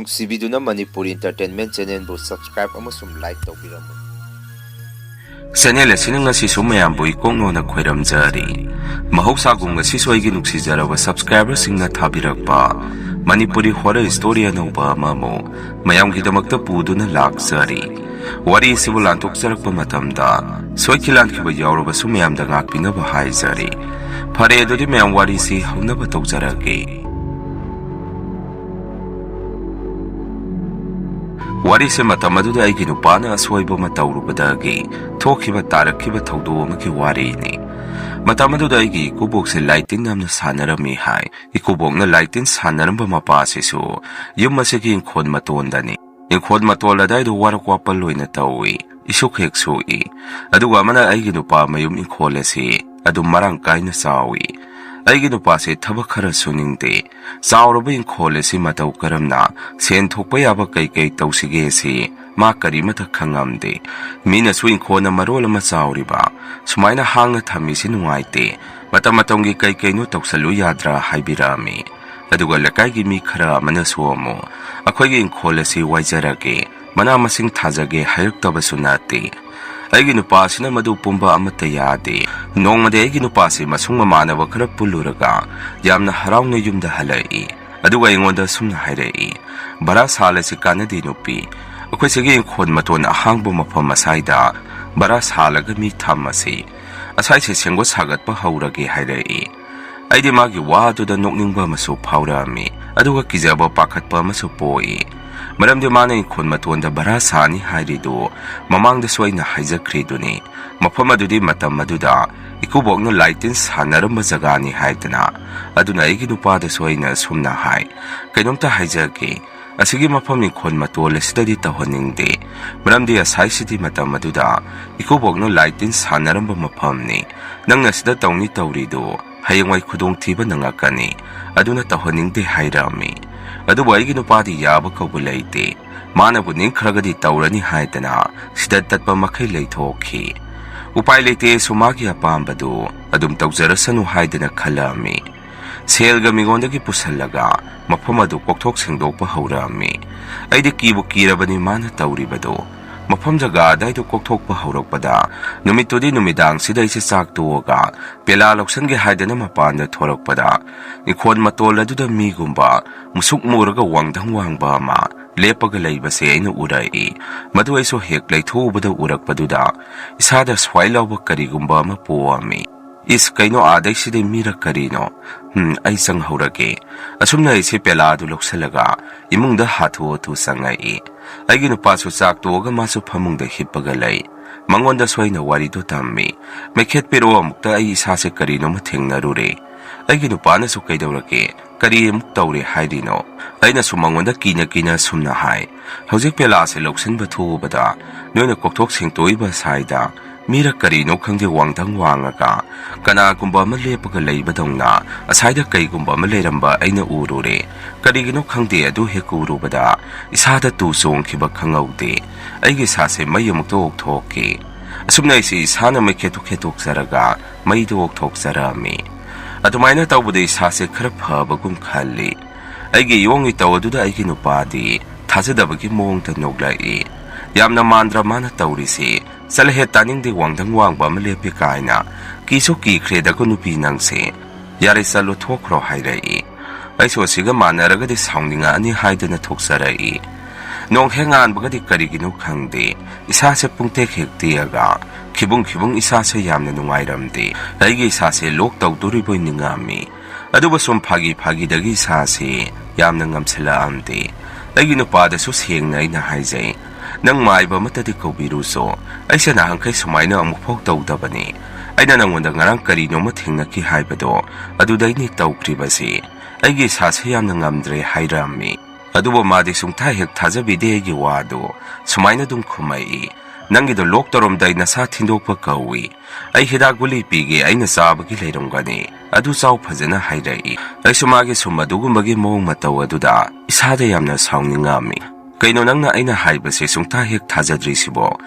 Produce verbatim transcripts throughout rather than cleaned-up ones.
ꯅꯨꯡꯁꯤꯕꯤꯗꯨꯅ Manipuri Entertainment Channelꯕꯨ subscribe ꯑꯃꯁꯨꯡ like ꯇꯧꯕꯤꯔꯝꯃꯨ꯫ Channel ꯑꯁꯤꯅ ꯉꯁꯤꯁꯨ ꯃꯌꯥꯝꯕꯨ ꯏꯀꯣꯛꯅꯣꯅ ꯈꯣꯏꯔꯝꯖꯔꯤ꯫ ꯃꯍꯧꯁꯥꯒꯨꯝ ꯉꯁꯤꯁꯨ ꯑꯩꯒꯤ ꯅꯨꯡꯁꯤꯖꯔꯕ subscriberꯁꯤꯡꯅ ꯊꯥꯕꯤꯔꯛꯄ ꯃꯅꯤꯄꯨꯔꯤ horror story ꯑꯅꯧꯕ ꯑꯃꯃꯨꯛ ꯃꯌꯥꯝꯒꯤꯗꯃꯛꯇ ꯄꯨꯗꯨꯅ ꯂꯥꯛꯆꯔꯤ꯫ ꯋꯥꯔꯤꯁꯤꯕꯨ ꯂꯥꯟꯊꯣꯛꯆꯔꯛꯄ ꯃꯇꯝꯗ ꯁꯣꯏꯈꯤ ꯂꯥꯟꯈꯤꯕ ꯌꯥꯎꯔꯕꯁꯨ ꯃꯌꯥꯝꯗ ꯉꯥꯛꯄꯤꯅꯕ ꯍꯥꯏꯖꯔꯤ꯫ ꯐꯔꯦ, ꯑꯗꯨꯗꯤ ꯃꯌꯥꯝ ꯋꯥꯔꯤꯁꯤ ꯍꯧꯅꯕ ꯇꯧꯖꯔꯒꯦ꯫ ꯋꯥꯔꯤꯁꯦ ꯃꯇꯝ ꯑꯗꯨꯗ ꯑꯩꯒꯤ ꯅꯨꯄꯥꯅ ꯑꯁꯣꯏꯕ ꯑꯃ ꯇꯧꯔꯨꯕꯗꯒꯤ ꯊꯣꯛꯈꯤꯕ ꯇꯥꯔꯛꯈꯤꯕ ꯊꯧꯗꯣꯛ ꯑꯃꯒꯤ ꯋꯥꯔꯤꯅꯤ꯫ ꯃꯇꯝ ꯑꯗꯨꯗ ꯑꯩꯒꯤ ꯏꯀꯨꯕꯣꯛꯁꯦ ꯂꯥꯏꯇꯤꯟ ꯌꯥꯝꯅ ꯁꯥꯟꯅꯔꯝꯃꯤ ꯍꯥꯏ꯫ ꯏꯀꯨꯕꯣꯛꯅ ꯂꯥꯏꯇꯤꯟ ꯁꯥꯟꯅꯔꯝꯕ ꯃꯄꯥꯁꯤꯁꯨ ꯌꯨꯝ ꯑꯁꯤꯒꯤ ꯏꯪꯈꯣꯜ ꯃꯇꯣꯟꯗꯅꯤ꯫ ꯏꯪꯈꯣꯜ ꯃꯇꯣꯜ ꯑꯗꯥꯏꯗꯣ ꯋꯥꯔꯛ ꯋꯥꯄꯜ ꯑꯣꯏꯅ ꯇꯧꯏ, ꯏꯁꯨꯛ ꯍꯦꯛ ꯁꯣꯛꯏ꯫ ꯑꯗꯨꯒ ꯑꯃꯅ ꯑꯩꯒꯤ ꯅꯨꯄꯥ ꯃꯌꯨꯝ ꯏꯪꯈꯣꯜ ꯑꯁꯤ ꯑꯗꯨꯝ ꯃꯔꯥꯡ ꯀꯥꯏꯅ ꯆꯥꯎꯏ꯫ ꯑꯩꯒꯤ ꯅꯨꯄꯥꯁꯦ ꯊꯕꯛ ꯈꯔ ꯁꯨꯅꯤꯡꯗꯦ꯫ ꯆꯥꯎꯔꯕ ꯏꯪꯈꯣꯜ ꯑꯁꯤ ꯃꯇꯧ ꯀꯔꯝꯅ ꯁꯦꯟ ꯊꯣꯛꯄ ꯌꯥꯕ ꯀꯩ ꯀꯩ ꯇꯧꯁꯤꯒꯦ ꯁꯤ ꯃꯥ ꯀꯔꯤꯃꯠꯇ ꯈꯪꯉꯝꯗꯦ꯫ ꯃꯤꯅꯁꯨ ꯏꯪꯈꯣꯜꯅ ꯃꯔꯣꯜ ꯑꯃ ꯆꯥꯎꯔꯤꯕ, ꯁꯨꯃꯥꯏꯅ ꯍꯥꯡꯅ ꯊꯝꯃꯤꯁꯤ ꯅꯨꯡꯉꯥꯏꯇꯦ, ꯃꯇꯝ ꯃꯇꯝꯒꯤ ꯀꯩ ꯀꯩꯅꯣ ꯇꯧꯁꯜꯂꯨ ꯌꯥꯗ꯭ꯔꯥ ꯍꯥꯏꯕꯤꯔꯛꯑꯝꯃꯤ꯫ ꯑꯗꯨꯒ ꯂꯩꯀꯥꯏꯒꯤ ꯃꯤ ꯈꯔ ꯑꯃꯅꯁꯨ ꯑꯃꯨꯛ ꯑꯩꯈꯣꯏꯒꯤ ꯏꯪꯈꯣꯜ ꯑꯁꯤ ꯋꯥꯏꯖꯔꯒꯦ, ꯃꯅꯥ ꯃꯁꯤꯡ ꯊꯥꯖꯒꯦ ꯍꯥꯏꯔꯛꯇꯕꯁꯨ ꯅꯠꯇꯦ꯫ ꯑꯩꯒꯤ ꯅꯨꯄꯥꯁꯤꯅ ꯃꯗꯨ ꯄꯨꯝꯕ ꯑꯃꯠꯇ ꯌꯥꯗꯦ꯫ ꯅꯣꯡꯃꯗꯤ ꯑꯩꯒꯤ ꯅꯨꯄꯥꯁꯤ ꯃꯁꯨꯡ ꯃꯃꯥꯟꯅꯕ ꯈꯔ ꯄꯨꯜꯂꯨꯔꯒ ꯌꯥꯝꯅ ꯍꯔꯥꯎꯅ ꯌꯨꯝꯗ ꯍꯜꯂꯛꯏ꯫ ꯑꯗꯨꯒ ꯑꯩꯉꯣꯟꯗ ꯁꯨꯝꯅ ꯍꯥꯏꯔꯛꯏ, "ꯚꯔꯥ ꯁꯥꯜꯂꯁꯤ ꯀꯥꯟꯅꯗꯦ ꯅꯨꯄꯤ, ꯑꯩꯈꯣꯏ ꯁꯤꯒꯤ ꯏꯪꯈꯣꯜ ꯃꯇꯣꯟ ꯑꯍꯥꯡꯕ ꯃꯐꯝ ꯑꯁꯥꯏꯗ ꯚꯔꯥ ꯁꯥꯜꯂꯒ ꯃꯤ ꯊꯝꯃꯁꯤ꯫ ꯑꯁꯥꯏꯁꯦ ꯁꯦꯝꯒꯠ ꯁꯥꯒꯠꯄ ꯍꯧꯔꯒꯦ" ꯍꯥꯏꯔꯛꯏ꯫ ꯑꯩꯗꯤ ꯃꯥꯒꯤ ꯋꯥꯗꯨꯗ ꯅꯣꯛꯅꯤꯡꯕ ꯑꯃꯁꯨ ꯐꯥꯎꯔꯛꯑꯝꯃꯤ, ꯑꯗꯨꯒ ꯀꯤꯖꯕ ꯄꯥꯈꯠꯄ ꯑꯃꯁꯨ ꯄꯣꯛꯏ꯫ ꯃꯔꯝꯗꯤ ꯃꯥꯅ ꯏꯪꯈꯣꯜ ꯃꯇꯣꯟꯗ ꯚꯔꯥ ꯁꯥꯅꯤ ꯍꯥꯏꯔꯤꯗꯨ ꯃꯃꯥꯡꯗꯁꯨ ꯑꯩꯅ ꯍꯥꯏꯖꯈ꯭ꯔꯤꯗꯨꯅꯤ꯫ ꯃꯐꯝ ꯑꯗꯨꯗꯤ ꯃꯇꯝ ꯑꯗꯨꯗ ꯏꯀꯨꯕꯣꯛꯅ ꯂꯥꯏꯇꯤꯟ ꯁꯥꯟꯅꯔꯝꯕ ꯖꯒꯥꯅꯤ ꯍꯥꯏꯗꯅ꯫ ꯑꯗꯨꯅ ꯑꯩꯒꯤ ꯅꯨꯄꯥꯗꯁꯨ ꯑꯩꯅ ꯁꯨꯝꯅ ꯍꯥꯏ, "ꯀꯩꯅꯣꯝꯇ ꯍꯥꯏꯖꯒꯦ, ꯑꯁꯤꯒꯤ ꯃꯐꯝ ꯏꯪꯈꯣꯜ ꯃꯇꯣꯜ ꯑꯁꯤꯗꯗꯤ ꯇꯧꯍꯟꯅꯤꯡꯗꯦ, ꯃꯔꯝꯗꯤ ꯑꯁꯥꯏꯁꯤꯗꯤ ꯃꯇꯝ ꯑꯗꯨꯗ ꯏꯀꯨꯕꯣꯛꯅ ꯂꯥꯏꯇꯤꯟ ꯁꯥꯟꯅꯔꯝꯕ ꯃꯐꯝꯅꯤ꯫ ꯅꯪꯅ ꯁꯤꯗ ꯇꯧꯅꯤ ꯇꯧꯔꯤꯗꯨ ꯍꯌꯦꯡꯋꯥꯏ ꯈꯨꯗꯣꯡꯊꯤꯕ ꯅꯪꯉꯛꯀꯅꯤ, ꯑꯗꯨꯅ ꯇꯧꯍꯟꯅꯤꯡꯗꯦ" ꯍꯥꯏꯔꯝꯃꯤ꯫ ꯑꯗꯨꯕꯨ ꯑꯩꯒꯤ ꯅꯨꯄꯥꯗꯤ ꯌꯥꯕ ꯀꯧꯕ ꯂꯩꯇꯦ꯫ ꯃꯥꯅꯕꯨ ꯅꯤꯡꯈ꯭ꯔꯒꯗꯤ ꯇꯧꯔꯅꯤ ꯍꯥꯏꯗꯅ ꯁꯤꯗ ꯇꯠꯄ ꯃꯈꯩ ꯂꯩꯊꯣꯛꯈꯤ꯫ ꯎꯄꯥꯏ ꯂꯩꯇꯦꯁꯨ ꯃꯥꯒꯤ ꯑꯄꯥꯝꯕꯗꯨ ꯑꯗꯨꯝ ꯇꯧꯖꯔꯁꯅꯨ ꯍꯥꯏꯗꯅ ꯈꯜꯂꯝꯃꯤ꯫ ꯁꯦꯜꯒ ꯃꯤꯉꯣꯟꯗꯒꯤ ꯄꯨꯁꯜꯂꯒ ꯃꯐꯝ ꯑꯗꯨ ꯀꯣꯛꯊꯣꯛ ꯁꯦꯡꯗꯣꯛꯄ ꯍꯧꯔꯛꯑꯝꯃꯤ꯫ ꯑꯩꯗꯤ ꯀꯤꯕꯨ ꯀꯤꯔꯕꯅꯤ ꯃꯥꯅ ꯇꯧꯔꯤꯕꯗꯨ꯫ ꯃꯐꯝ ꯖꯒꯥ ꯑꯗꯥꯏꯗꯨ ꯀꯣꯛꯊꯣꯛꯄ ꯍꯧꯔꯛꯄꯗ ꯅꯨꯃꯤꯠꯇꯨꯗꯤ ꯅꯨꯃꯤꯗꯥꯡꯁꯤꯗ ꯑꯩꯁꯦ ꯆꯥꯛ ꯇꯣꯛꯑꯒ ꯄꯦꯂꯥ ꯂꯧꯁꯟꯒꯦ ꯍꯥꯏꯗꯅ ꯃꯄꯥꯟꯗ ꯊꯣꯔꯛꯄꯗ ꯏꯪꯈꯣꯜ ꯃꯇꯣꯜ ꯑꯗꯨꯗ ꯃꯤꯒꯨꯝꯕ ꯃꯨꯁꯨꯛ ꯃꯨꯔꯒ ꯋꯥꯡꯗꯪ ꯋꯥꯡꯕ ꯑꯃ ꯂꯦꯞꯄꯒ ꯂꯩꯕꯁꯦ ꯑꯩꯅ ꯎꯔꯛꯏ꯫ ꯃꯗꯨ ꯑꯩꯁꯨ ꯍꯦꯛ ꯂꯩꯊꯣꯛꯎꯕꯗ ꯎꯔꯛꯄꯗꯨꯗ ꯏꯁꯥꯗ ꯁ꯭ꯋꯥꯏ ꯂꯥꯎꯕ ꯀꯔꯤꯒꯨꯝꯕ ꯑꯃ ꯄꯣꯛꯑꯝꯃꯤ꯫ ꯏꯁ, ꯀꯩꯅꯣ ꯑꯥꯗꯩꯁꯤꯗꯤ ꯃꯤꯔ ꯀꯔꯤꯅꯣ? ꯎꯝ, ꯑꯩ ꯆꯪꯍꯧꯔꯒꯦ꯫ ꯑꯁꯨꯝꯅ ꯑꯩꯁꯦ ꯄꯦꯂꯥꯗꯨ ꯂꯧꯁꯤꯜꯂꯒ ꯏꯃꯨꯡꯗ ꯍꯥꯊꯨ ꯍꯥꯊꯨ ꯆꯪꯉꯛꯏ꯫ ꯑꯩꯒꯤ ꯅꯨꯄꯥꯁꯨ ꯆꯥꯛ ꯇꯣꯛꯑꯒ ꯃꯥꯁꯨ ꯐꯃꯨꯡꯗ ꯍꯤꯞꯄꯒ ꯂꯩ꯫ ꯃꯉꯣꯟꯗꯁꯨ ꯑꯩꯅ ꯋꯥꯔꯤꯗꯨ ꯇꯝꯃꯤ꯫ ꯃꯩꯈꯦꯠ ꯄꯤꯔꯛꯑꯣ, ꯑꯃꯨꯛꯇ ꯑꯩ ꯏꯁꯥꯁꯦ ꯀꯔꯤꯅꯣꯃ ꯊꯦꯡꯅꯔꯨꯔꯦ꯫ ꯑꯩꯒꯤ ꯅꯨꯄꯥꯅꯁꯨ ꯀꯩꯗꯧꯔꯒꯦ? ꯀꯔꯤ ꯑꯃꯨꯛ ꯇꯧꯔꯦ ꯍꯥꯏꯔꯤꯅꯣ? ꯑꯩꯅꯁꯨ ꯃꯉꯣꯟꯗ ꯀꯤꯅ ꯀꯤꯅ ꯁꯨꯝꯅ ꯍꯥꯏ, ꯍꯧꯖꯤꯛ ꯄꯦꯂꯥꯁꯦ ꯂꯧꯁꯤꯟꯕ ꯊꯣꯛꯎꯕꯗ ꯅꯣꯏꯅ ꯀꯣꯛꯊꯣꯛ ꯁꯦꯡꯇꯣꯛꯏꯕ ꯁ꯭ꯋꯥꯏꯗ ꯃꯤꯔ ꯀꯔꯤꯅꯣ ꯈꯪꯗꯦ, ꯋꯥꯡꯗꯪ ꯋꯥꯡꯉꯒ ꯀꯅꯥꯒꯨꯝꯕ ꯑꯃ ꯂꯦꯞꯄꯒ ꯂꯩꯕꯗꯧꯅ ꯑꯁ꯭ꯋꯥꯏꯗ ꯀꯩꯒꯨꯝꯕ ꯑꯃ ꯂꯩꯔꯝꯕ ꯑꯩꯅ ꯎꯔꯨꯔꯦ꯫ ꯀꯔꯤꯒꯤꯅꯣ ꯈꯪꯗꯦ, ꯑꯗꯨ ꯍꯦꯛ ꯎꯔꯨꯕꯗ ꯏꯁꯥꯗ ꯇꯨ ꯆꯣꯡꯈꯤꯕ ꯈꯪꯍꯧꯗꯦ꯫ ꯑꯩꯒꯤ ꯏꯁꯥꯁꯦ ꯃꯩ ꯑꯃꯨꯛꯇ ꯑꯣꯛꯊꯣꯛꯈꯤ꯫ ꯑꯁꯨꯝꯅ ꯑꯩꯁꯦ ꯏꯁꯥꯅ ꯃꯩꯈꯦꯠꯇꯨ ꯈꯦꯠꯇꯣꯛꯆꯔꯒ ꯃꯩꯗꯨ ꯑꯣꯛꯊꯣꯛꯆꯔꯝꯃꯤ꯫ ꯑꯗꯨꯃꯥꯏꯅ ꯇꯧꯕꯗ ꯏꯁꯥꯁꯦ ꯈꯔ ꯐꯕꯒꯨꯝ ꯈꯜꯂꯤ꯫ ꯑꯩꯒꯤ ꯏꯌꯣꯡ ꯏꯇꯧ ꯑꯗꯨꯗ ꯑꯩꯒꯤ ꯅꯨꯄꯥꯗꯤ ꯊꯥꯖꯗꯕꯒꯤ ꯃꯑꯣꯡꯗ ꯅꯣꯛꯂꯛꯏ꯫ "ꯌꯥꯝꯅ ꯃꯥꯟꯗ꯭ꯔ ꯃꯥꯅ ꯇꯧꯔꯤꯁꯤ? ꯆꯠꯂꯍꯦ, ꯇꯥꯅꯤꯡꯗꯦ, ꯋꯥꯡꯗꯪ ꯋꯥꯡꯕ ꯑꯃ ꯂꯦꯞꯄꯦ ꯀꯥꯏꯅ꯫ ꯀꯤꯁꯨ ꯀꯤꯈ꯭ꯔꯦꯗꯀꯣ ꯅꯨꯄꯤ ꯅꯪꯁꯦ꯫ ꯌꯥꯔꯦ, ꯆꯠꯂꯣ, ꯊꯣꯛꯈ꯭ꯔꯣ" ꯍꯥꯏꯔꯛꯏ꯫ ꯑꯩꯁꯨ ꯑꯁꯤꯒ ꯃꯥꯟꯅꯔꯒꯗꯤ ꯁꯥꯎꯅꯤꯡꯉꯛꯑꯅꯤ ꯍꯥꯏꯗꯅ ꯊꯣꯛꯆꯔꯛꯏ꯫ ꯅꯣꯡ ꯍꯦꯛ ꯉꯥꯟꯕꯒꯗꯤ ꯀꯔꯤꯒꯤꯅꯣ ꯈꯪꯗꯦ, ꯏꯁꯥꯁꯦ ꯄꯨꯡꯇꯦꯛ ꯍꯦꯛ ꯇꯦꯛꯑꯒ ꯈꯤꯕꯨꯡ ꯈꯤꯕꯨꯡ ꯏꯁꯥꯁꯦ ꯌꯥꯝꯅ ꯅꯨꯡꯉꯥꯏꯔꯝꯗꯦ꯫ ꯑꯩꯒꯤ ꯏꯁꯥꯁꯦ ꯂꯣꯛ ꯇꯧꯗꯣꯔꯤꯕꯣꯏ ꯅꯤꯡꯉꯝꯃꯤ꯫ ꯑꯗꯨꯕꯨ ꯁꯨꯝ ꯐꯥꯒꯤ ꯐꯥꯒꯤꯗꯒꯤ ꯏꯁꯥꯁꯤ ꯌꯥꯝꯅ ꯉꯝꯁꯤꯜꯂꯛꯑꯝꯗꯦ꯫ ꯑꯩꯒꯤ ꯅꯨꯄꯥꯗꯁꯨ ꯁꯦꯡꯅ ꯑꯩꯅ ꯍꯥꯏꯖꯩ, "ꯅꯪ ꯃꯥꯏꯕ ꯑꯃꯠꯇꯗꯤ ꯀꯧꯕꯤꯔꯨꯁꯨ꯫ ꯑꯩꯁꯦ ꯅꯍꯥꯟꯈꯩ ꯁꯨꯃꯥꯏꯅ ꯑꯃꯨꯛꯐꯥꯎ ꯇꯧꯗꯕꯅꯤ꯫ ꯑꯩꯅ ꯅꯉꯣꯟꯗ ꯉꯔꯥꯡ ꯀꯔꯤꯅꯣꯃ ꯊꯦꯡꯅꯈꯤ ꯍꯥꯏꯕꯗꯣ, ꯑꯗꯨꯗꯩꯅꯤ ꯇꯧꯈ꯭ꯔꯤꯕꯁꯤ꯫ ꯑꯩꯒꯤ ꯏꯁꯥꯁꯦ ꯌꯥꯝꯅ ꯉꯝꯗ꯭ꯔꯦ" ꯍꯥꯏꯔꯝꯃꯤ꯫ ꯑꯗꯨꯕꯨ ꯃꯥꯗꯤ ꯁꯨꯡꯊꯥ ꯍꯦꯛ ꯊꯥꯖꯕꯤꯗꯦ ꯑꯩꯒꯤ ꯋꯥꯗꯨ꯫ ꯁꯨꯃꯥꯏꯅ ꯑꯗꯨꯝ ꯈꯨꯝꯃꯛꯏ, "ꯅꯪꯒꯤꯗꯣ ꯂꯣꯛ ꯇꯧꯔꯝꯗꯥꯏ ꯅꯁꯥ ꯊꯤꯟꯗꯣꯛꯄ ꯀꯧꯏ꯫ ꯑꯩ ꯍꯤꯗꯥꯛ ꯒꯨꯂꯤ ꯄꯤꯒꯦ, ꯑꯩꯅ ꯆꯥꯕꯒꯤ ꯂꯩꯔꯝꯒꯅꯤ꯫ ꯑꯗꯨ ꯆꯥꯎ" ꯐꯖꯅ ꯍꯥꯏꯔꯛꯏ꯫ ꯑꯩꯁꯨ ꯃꯥꯒꯤ ꯁꯨꯝ ꯑꯗꯨꯒꯨꯝꯕꯒꯤ ꯃꯑꯣꯡ ꯃꯇꯧ ꯑꯗꯨꯗ ꯏꯁꯥꯗ ꯌꯥꯝꯅ ꯁꯥꯎꯅꯤꯡꯉꯝꯃꯤ꯫ "ꯀꯩꯅꯣ ꯅꯪꯅ ꯑꯩꯅ ꯍꯥꯏꯕꯁꯦ ꯁꯨꯡꯊꯥ ꯍꯦꯛ ꯊꯥꯖꯗ꯭ꯔꯤꯁꯤꯕꯣ?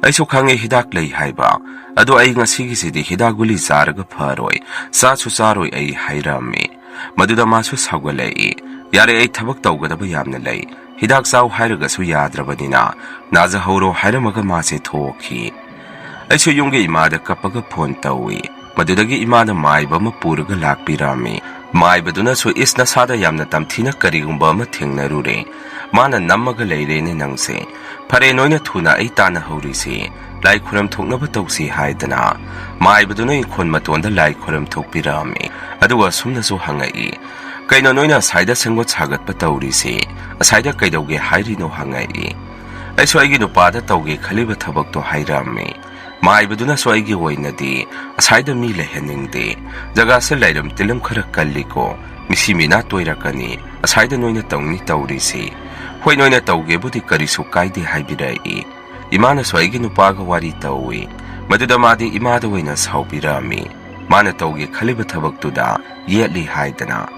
ꯑꯩꯁꯨ ꯈꯪꯉꯦ ꯍꯤꯗꯥꯛ ꯂꯩ ꯍꯥꯏꯕ꯫ ꯑꯗꯣ ꯑꯩ ꯉꯁꯤꯒꯤꯁꯤꯗꯤ ꯍꯤꯗꯥꯛ ꯒꯨꯂꯤ ꯆꯥꯔꯒ ꯐꯔꯣꯏ, ꯆꯥꯁꯨ ꯆꯥꯔꯣꯏ ꯑꯩ" ꯍꯥꯏꯔꯝꯃꯤ꯫ ꯃꯗꯨꯗ ꯃꯥꯁꯨ ꯁꯥꯎꯒꯠꯂꯛꯏ꯫ "ꯌꯥꯔꯦ, ꯑꯩ ꯊꯕꯛ ꯇꯧꯒꯗꯕ ꯌꯥꯝꯅ ꯂꯩ꯫ ꯍꯤꯗꯥꯛ ꯆꯥꯎ ꯍꯥꯏꯔꯒꯁꯨ ꯌꯥꯗ꯭ꯔꯕꯅꯤꯅ ꯅꯥꯖꯍꯧꯔꯣ" ꯍꯥꯏꯔꯝꯃꯒ ꯃꯥꯁꯦ ꯊꯣꯛꯈꯤ꯫ ꯑꯩꯁꯨ ꯌꯨꯝꯒꯤ ꯏꯃꯥꯗ ꯀꯞꯄꯒ ꯐꯣꯟ ꯇꯧꯏ꯫ ꯃꯗꯨꯗꯒꯤ ꯏꯃꯥꯅ ꯃꯥꯏꯕ ꯑꯃ ꯄꯨꯔꯒ ꯂꯥꯛꯄꯤꯔꯝꯃꯤ꯫ ꯃꯥꯏꯕꯗꯨꯅꯁꯨ, "ꯏꯁ, ꯅꯁꯥꯗ ꯌꯥꯝꯅ ꯇꯝꯊꯤꯅ ꯀꯔꯤꯒꯨꯝꯕ ꯑꯃ ꯊꯦꯡꯅꯔꯨꯔꯦ꯫ ꯃꯥꯅ ꯅꯝꯃꯒ ꯂꯩꯔꯦꯅꯦ ꯅꯪꯁꯦ꯫ ꯐꯔꯦ, ꯅꯣꯏꯅ ꯊꯨꯅ ꯑꯩ ꯇꯥꯟꯅꯍꯧꯔꯤꯁꯤ꯫ ꯂꯥꯏ ꯈꯨꯔꯝ ꯊꯣꯛꯅꯕ ꯇꯧꯁꯤ" ꯍꯥꯏꯗꯅ ꯃꯥꯏꯕꯗꯨꯅ ꯏꯪꯈꯣꯜ ꯃꯇꯣꯟꯗ ꯂꯥꯏ ꯈꯨꯔꯝ ꯊꯣꯛꯄꯤꯔꯛꯑꯝꯃꯤ꯫ ꯑꯗꯨꯒ ꯑꯁꯨꯝꯅꯁꯨ ꯍꯪꯉꯛꯏ, "ꯀꯩꯅꯣ ꯅꯣꯏꯅ ꯑꯁꯥꯏꯗ ꯁꯦꯝꯒꯠ ꯁꯥꯒꯠꯄ ꯇꯧꯔꯤꯁꯤ? ꯑꯁꯥꯏꯗ ꯀꯩꯗꯧꯒꯦ ꯍꯥꯏꯔꯤꯅꯣ?" ꯍꯪꯉꯛꯏ꯫ ꯑꯩꯁꯨ ꯑꯩꯒꯤ ꯅꯨꯄꯥꯗ ꯇꯧꯒꯦ ꯈꯜꯂꯤꯕ ꯊꯕꯛꯇꯣ ꯍꯥꯏꯔꯝꯃꯤ꯫ ꯃꯥꯏꯕꯗꯨꯅꯁꯨ ꯑꯩꯒꯤ ꯑꯣꯏꯅꯗꯤ ꯑꯁꯥꯏꯗ ꯃꯤ ꯂꯩꯍꯟꯅꯤꯡꯗꯦ꯫ "ꯖꯒꯥꯁꯦ ꯂꯩꯔꯝ ꯇꯤꯜꯂꯝ ꯈꯔ ꯀꯜꯂꯤꯀꯣ, ꯃꯤꯁꯤ ꯃꯤꯅꯥ ꯇꯣꯏꯔꯛꯀꯅꯤ꯫ ꯑꯁꯥꯏꯗ ꯅꯣꯏꯅ ꯇꯧꯅꯤ ꯇꯧꯔꯤꯁꯤ꯫ ꯍꯣꯏ, ꯅꯣꯏꯅ ꯇꯧꯒꯦꯕꯨꯗꯤ ꯀꯔꯤꯁꯨ ꯀꯥꯏꯗꯦ" ꯍꯥꯏꯕꯤꯔꯛꯏ꯫ ꯏꯃꯥꯅꯁꯨ ꯑꯩꯒꯤ ꯅꯨꯄꯥꯒ ꯋꯥꯔꯤ ꯇꯧꯏ꯫ ꯃꯗꯨꯗ ꯃꯥꯗꯤ ꯏꯃꯥꯗ ꯑꯣꯏꯅ ꯁꯥꯎꯕꯤꯔꯛꯑꯝꯃꯤ꯫ ꯃꯥꯅ ꯇꯧꯒꯦ ꯈꯜꯂꯤꯕ ꯊꯕꯛꯇꯨꯗ ꯌꯦꯠꯂꯤ ꯍꯥꯏꯗꯅ꯫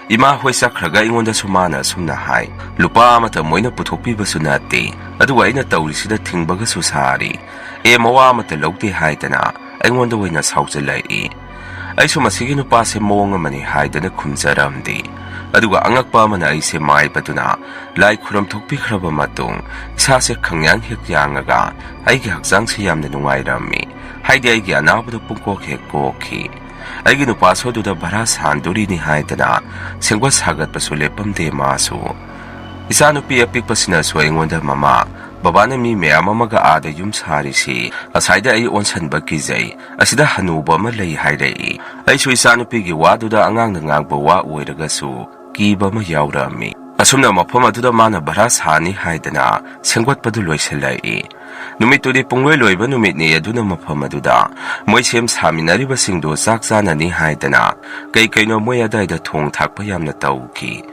ꯏꯃꯥ ꯍꯣꯏ ꯆꯠꯈ꯭ꯔꯒ ꯑꯩꯉꯣꯟꯗꯁꯨ ꯃꯥꯅ ꯑꯁꯨꯝꯅ ꯍꯥꯏ, "ꯂꯨꯄꯥ ꯑꯃꯇ ꯃꯣꯏꯅ ꯄꯨꯊꯣꯛꯄꯤꯕꯁꯨ ꯅꯠꯇꯦ, ꯑꯗꯨꯒ ꯑꯩꯅ ꯇꯧꯔꯤꯁꯤꯗ ꯊꯤꯡꯕꯒꯁꯨ ꯁꯥꯔꯤ꯫ ꯑꯦ, ꯃꯋꯥ ꯑꯃꯇ ꯂꯧꯗꯦ" ꯍꯥꯏꯗꯅ ꯑꯩꯉꯣꯟꯗ ꯑꯣꯏꯅ ꯁꯥꯎꯖꯜꯂꯛꯏ꯫ ꯑꯩꯁꯨ ꯃꯁꯤꯒꯤ ꯅꯨꯄꯥꯁꯦ ꯃꯑꯣꯡ ꯑꯃꯅꯤ ꯍꯥꯏꯗꯅ ꯈꯨꯝꯖꯔꯝꯗꯦ꯫ ꯑꯗꯨꯒ ꯑꯉꯛꯄ ꯑꯃꯅ ꯑꯩꯁꯦ ꯃꯥꯏꯕꯗꯨꯅ ꯂꯥꯏ ꯈꯨꯔꯝ ꯊꯣꯛꯄꯤꯈ꯭ꯔꯕ ꯃꯇꯨꯡ ꯏꯁꯥꯁꯦ ꯈꯪꯌꯥꯡ ꯍꯦꯛ ꯌꯥꯡꯉꯒ ꯑꯩꯒꯤ ꯍꯛꯆꯥꯡꯁꯦ ꯌꯥꯝꯅ ꯅꯨꯡꯉꯥꯏꯔꯝꯃꯤ꯫ ꯍꯥꯏꯗꯤ ꯑꯩꯒꯤ ꯑꯅꯥꯕꯗꯣ ꯄꯨꯡꯀꯣꯛ ꯍꯦꯛ ꯀꯣꯛꯈꯤ꯫ ꯑꯩꯒꯤ ꯅꯨꯄꯥꯁꯨ ꯑꯗꯨꯗ ꯚꯔꯥ ꯁꯥꯟꯗꯣꯔꯤꯅꯤ ꯍꯥꯏꯗꯅ ꯁꯦꯝꯒꯠ ꯁꯥꯒꯠꯄꯁꯨ ꯂꯦꯞꯄꯝꯗꯦ ꯃꯥꯁꯨ꯫ ꯏꯆꯥꯅꯨꯄꯤ ꯑꯄꯤꯛꯄꯁꯤꯅꯁꯨ ꯑꯩꯉꯣꯟꯗ, "ꯃꯃꯥ, ꯕꯕꯥꯅ ꯃꯤ ꯃꯌꯥꯝ ꯑꯃꯒ ꯑꯥꯗ ꯌꯨꯝ ꯁꯥꯔꯤꯁꯤ ꯑꯁꯥꯏꯗ ꯑꯩ ꯑꯣꯟꯁꯟꯕ ꯀꯤꯖꯩ, ꯑꯁꯤꯗ ꯍꯅꯨꯕ ꯑꯃ ꯂꯩ" ꯍꯥꯏꯔꯛꯏ꯫ ꯑꯩꯁꯨ ꯏꯆꯥꯅꯨꯄꯤꯒꯤ ꯋꯥꯗꯨꯗ ꯑꯉꯥꯡꯅ ꯉꯥꯡꯕ ꯋꯥ ꯑꯣꯏꯔꯒꯁꯨ ꯀꯤꯕ ꯑꯃ ꯌꯥꯎꯔꯛꯑꯝꯃꯤ꯫ ꯑꯁꯨꯝꯅ ꯃꯐꯝ ꯑꯗꯨꯗ ꯃꯥꯅ ꯚꯔꯥ ꯁꯥꯅꯤ ꯍꯥꯏꯗꯅ ꯁꯦꯝꯒꯠꯄꯗꯨ ꯂꯣꯏꯁꯤꯜꯂꯛꯏ꯫ ꯅꯨꯃꯤꯠꯇꯨꯗꯤ ꯄꯨꯡꯂꯣꯏ ꯂꯣꯏꯕ ꯅꯨꯃꯤꯠꯅꯤ꯫ ꯑꯗꯨꯅ ꯃꯐꯝ ꯑꯗꯨꯗ ꯃꯣꯏ ꯁꯦꯝ ꯁꯥꯃꯤꯟꯅꯔꯤꯕꯁꯤꯡꯗꯨ ꯆꯥꯛ ꯆꯥꯅꯅꯤ ꯍꯥꯏꯗꯅ ꯀꯩ ꯀꯩꯅꯣ ꯃꯣꯏ ꯑꯗꯥꯏꯗ ꯊꯣꯡ ꯊꯥꯛꯄ ꯌꯥꯝꯅ ꯇꯧꯈꯤ꯫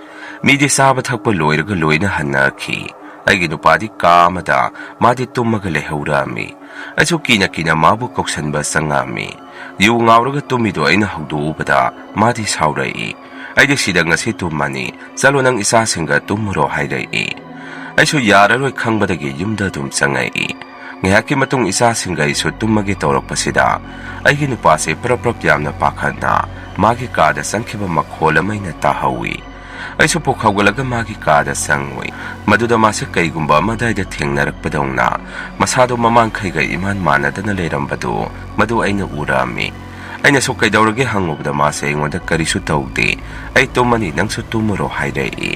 ꯃꯤꯗꯤ ꯆꯥꯕ ꯊꯛꯄ ꯂꯣꯏꯔꯒ ꯂꯣꯏꯅ ꯍꯟꯅꯈꯤ꯫ ꯑꯩꯒꯤ ꯅꯨꯄꯥꯗꯤ ꯀꯥ ꯑꯃꯗ ꯃꯥꯗꯤ ꯇꯨꯝꯃꯒ ꯂꯩꯍꯧꯔꯛꯑꯝꯃꯤ꯫ ꯑꯩꯁꯨ ꯀꯤꯅ ꯀꯤꯅ ꯃꯥꯕꯨ ꯀꯧꯁꯟꯕ ꯆꯪꯉꯛꯑꯝꯃꯤ꯫ ꯌꯨ ꯉꯥꯎꯔꯒ ꯇꯨꯝꯃꯤꯗꯣ ꯑꯩꯅ ꯍꯧꯗꯣꯛꯎꯕꯗ ꯃꯥꯗꯤ ꯁꯥꯎꯔꯛꯏ꯫ "ꯑꯩꯗꯤ ꯁꯤꯗ ꯉꯁꯤ ꯇꯨꯝꯃꯅꯤ, ꯆꯠꯂꯣ, ꯅꯪ ꯏꯆꯥꯁꯤꯡꯒ ꯇꯨꯝꯃꯨꯔꯣ" ꯍꯥꯏꯔꯛꯏ꯫ ꯑꯩꯁꯨ ꯌꯥꯔꯔꯣꯏ ꯈꯪꯕꯗꯒꯤ ꯌꯨꯝꯗ ꯑꯗꯨꯝ ꯆꯪꯉꯛꯏ꯫ ꯉꯥꯏꯍꯥꯛꯀꯤ ꯃꯇꯨꯡ ꯏꯆꯥꯁꯤꯡꯒ ꯑꯩꯁꯨ ꯇꯨꯝꯃꯒꯦ ꯇꯧꯔꯛꯄꯁꯤꯗ, ꯑꯩꯒꯤ ꯅꯨꯄꯥꯁꯦ ꯄ꯭ꯔꯞ ꯄ꯭ꯔꯞ ꯌꯥꯝꯅ ꯄꯥꯈꯠꯅ ꯃꯥꯒꯤ ꯀꯥꯗ ꯆꯪꯈꯤꯕ ꯃꯈꯣꯜ ꯑꯃ ꯑꯩꯅ ꯇꯥꯍꯧꯏ꯫ ꯑꯩꯁꯨ ꯄꯨꯛ ꯍꯧꯒꯠꯂꯒ ꯃꯥꯒꯤ ꯀꯥꯗ ꯆꯪꯉꯨꯏ꯫ ꯃꯗꯨꯗ ꯃꯥꯁꯦ ꯀꯩꯒꯨꯝꯕ ꯑꯃ ꯑꯗꯥꯏꯗ ꯊꯦꯡꯅꯔꯛꯄꯗꯧꯅ ꯃꯁꯥꯗꯣ ꯃꯃꯥꯡꯈꯩꯒ ꯏꯃꯥꯟ ꯃꯥꯟꯅꯗꯅ ꯂꯩꯔꯝꯕꯗꯨ ꯃꯗꯨ ꯑꯩꯅ ꯎꯔꯝꯃꯤ꯫ ꯑꯩꯅꯁꯨ "ꯀꯩꯗꯧꯔꯒꯦ?" ꯍꯪꯉꯨꯕꯗ ꯃꯥꯁꯦ ꯑꯩꯉꯣꯟꯗ "ꯀꯔꯤꯁꯨ ꯇꯧꯗꯦ, ꯑꯩ ꯇꯨꯝꯃꯅꯤ, ꯅꯪꯁꯨ ꯇꯨꯝꯃꯨꯔꯣ" ꯍꯥꯏꯔꯛꯏ꯫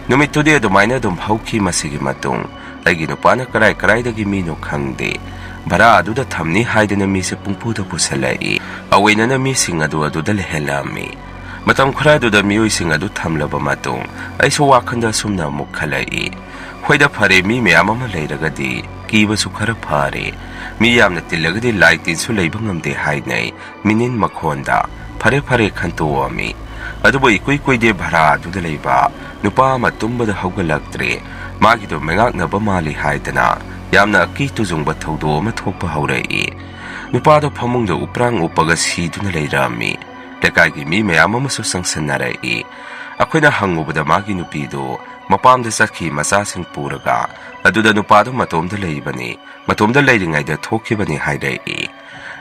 ꯅꯨꯃꯤꯠꯇꯨꯗꯤ ꯑꯗꯨꯃꯥꯏꯅ ꯑꯗꯨꯝ ꯍꯧꯈꯤ꯫ ꯃꯁꯤꯒꯤ ꯃꯇꯨꯡ ꯑꯩꯒꯤ ꯅꯨꯄꯥꯅ ꯀꯔꯥꯏ ꯀꯔꯥꯏꯗꯒꯤ ꯃꯤꯅꯣ ꯈꯪꯗꯦ, ꯚꯔꯥ ꯑꯗꯨꯗ ꯊꯝꯅꯤ ꯍꯥꯏꯗꯅ ꯃꯤꯁꯦ ꯄꯨꯡꯄꯨꯗ ꯄꯨꯁꯜꯂꯛꯏ꯫ ꯑꯑꯣꯏꯅꯅ ꯃꯤꯁꯤꯡ ꯑꯗꯨ ꯑꯗꯨꯗ ꯂꯩꯍꯜꯂꯝꯃꯤ꯫ ꯃꯇꯝ ꯈꯔ ꯑꯗꯨꯗ ꯃꯤꯑꯣꯏꯁꯤꯡ ꯑꯗꯨ ꯊꯝꯂꯕ ꯃꯇꯨꯡ ꯑꯩꯁꯨ ꯋꯥꯈꯜꯗ ꯑꯁꯨꯝꯅ ꯑꯃꯨꯛ ꯈꯜꯂꯛꯏ, "ꯍꯣꯏꯗ, ꯐꯔꯦ, ꯃꯤ ꯃꯌꯥꯝ ꯑꯃ ꯂꯩꯔꯒꯗꯤ ꯀꯤꯕꯁꯨ ꯈꯔ ꯐꯔꯦ꯫ ꯃꯤ ꯌꯥꯝꯅ ꯇꯤꯜꯂꯒꯗꯤ ꯂꯥꯏ ꯇꯤꯟꯁꯨ ꯂꯩꯕ ꯉꯝꯗꯦ ꯍꯥꯏꯅꯩ꯫ ꯃꯤꯅꯤꯟ ꯃꯈꯣꯟꯗ ꯐꯔꯦ ꯐꯔꯦ" ꯈꯟꯇꯣꯛꯑꯝꯃꯤ꯫ ꯑꯗꯨꯕꯨ ꯏꯀꯨꯏ ꯀꯨꯏꯗꯦ ꯚꯔꯥ ꯑꯗꯨꯗ ꯂꯩꯕ ꯅꯨꯄꯥ ꯑꯃ ꯇꯨꯝꯕꯗ ꯍꯧꯒꯠꯂꯛꯇ꯭ꯔꯦ꯫ ꯃꯥꯒꯤꯗꯣ ꯃꯩꯉꯥꯛꯅꯕ ꯃꯥꯜꯂꯤ ꯍꯥꯏꯗꯅ ꯌꯥꯝꯅ ꯑꯀꯤ ꯇꯨꯖꯨꯡꯕ ꯊꯧꯗꯣꯛ ꯑꯃ ꯊꯣꯛꯄ ꯍꯧꯔꯛꯏ꯫ ꯅꯨꯄꯥꯗꯣ ꯐꯃꯨꯡꯗ ꯎꯄ꯭ꯔꯥꯡ ꯎꯞꯄꯒ ꯁꯤꯗꯨꯅ ꯂꯩꯔꯝꯃꯤ꯫ ꯂꯩꯀꯥꯏꯒꯤ ꯃꯤ ꯃꯌꯥꯝ ꯑꯃꯁꯨ ꯆꯪꯁꯤꯟꯅꯔꯛꯏ꯫ ꯑꯩꯈꯣꯏꯅ ꯍꯪꯉꯨꯕꯗ ꯃꯥꯒꯤ ꯅꯨꯄꯤꯗꯨ ꯃꯄꯥꯝꯗ ꯆꯠꯈꯤ, ꯃꯆꯥꯁꯤꯡ ꯄꯨꯔꯒ꯫ ꯑꯗꯨꯗ ꯅꯨꯄꯥꯗꯨ ꯃꯇꯣꯝꯗ ꯂꯩꯕꯅꯤ, ꯃꯇꯣꯝꯗ ꯂꯩꯔꯤꯉꯩꯗ ꯊꯣꯛꯈꯤꯕꯅꯤ ꯍꯥꯏꯔꯛꯏ꯫